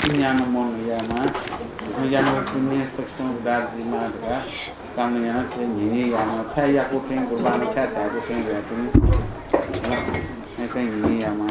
न्यानं मन यामा, यानं पुण्य सक्सेस उद्धार जुइमा धकाः कामना याना थें न्हिन्हि यामा, छाय् याकू थें गुरुबां छाय् धाय्‌कू थें याकू थें, हला, थें न्हिन्हि यामा।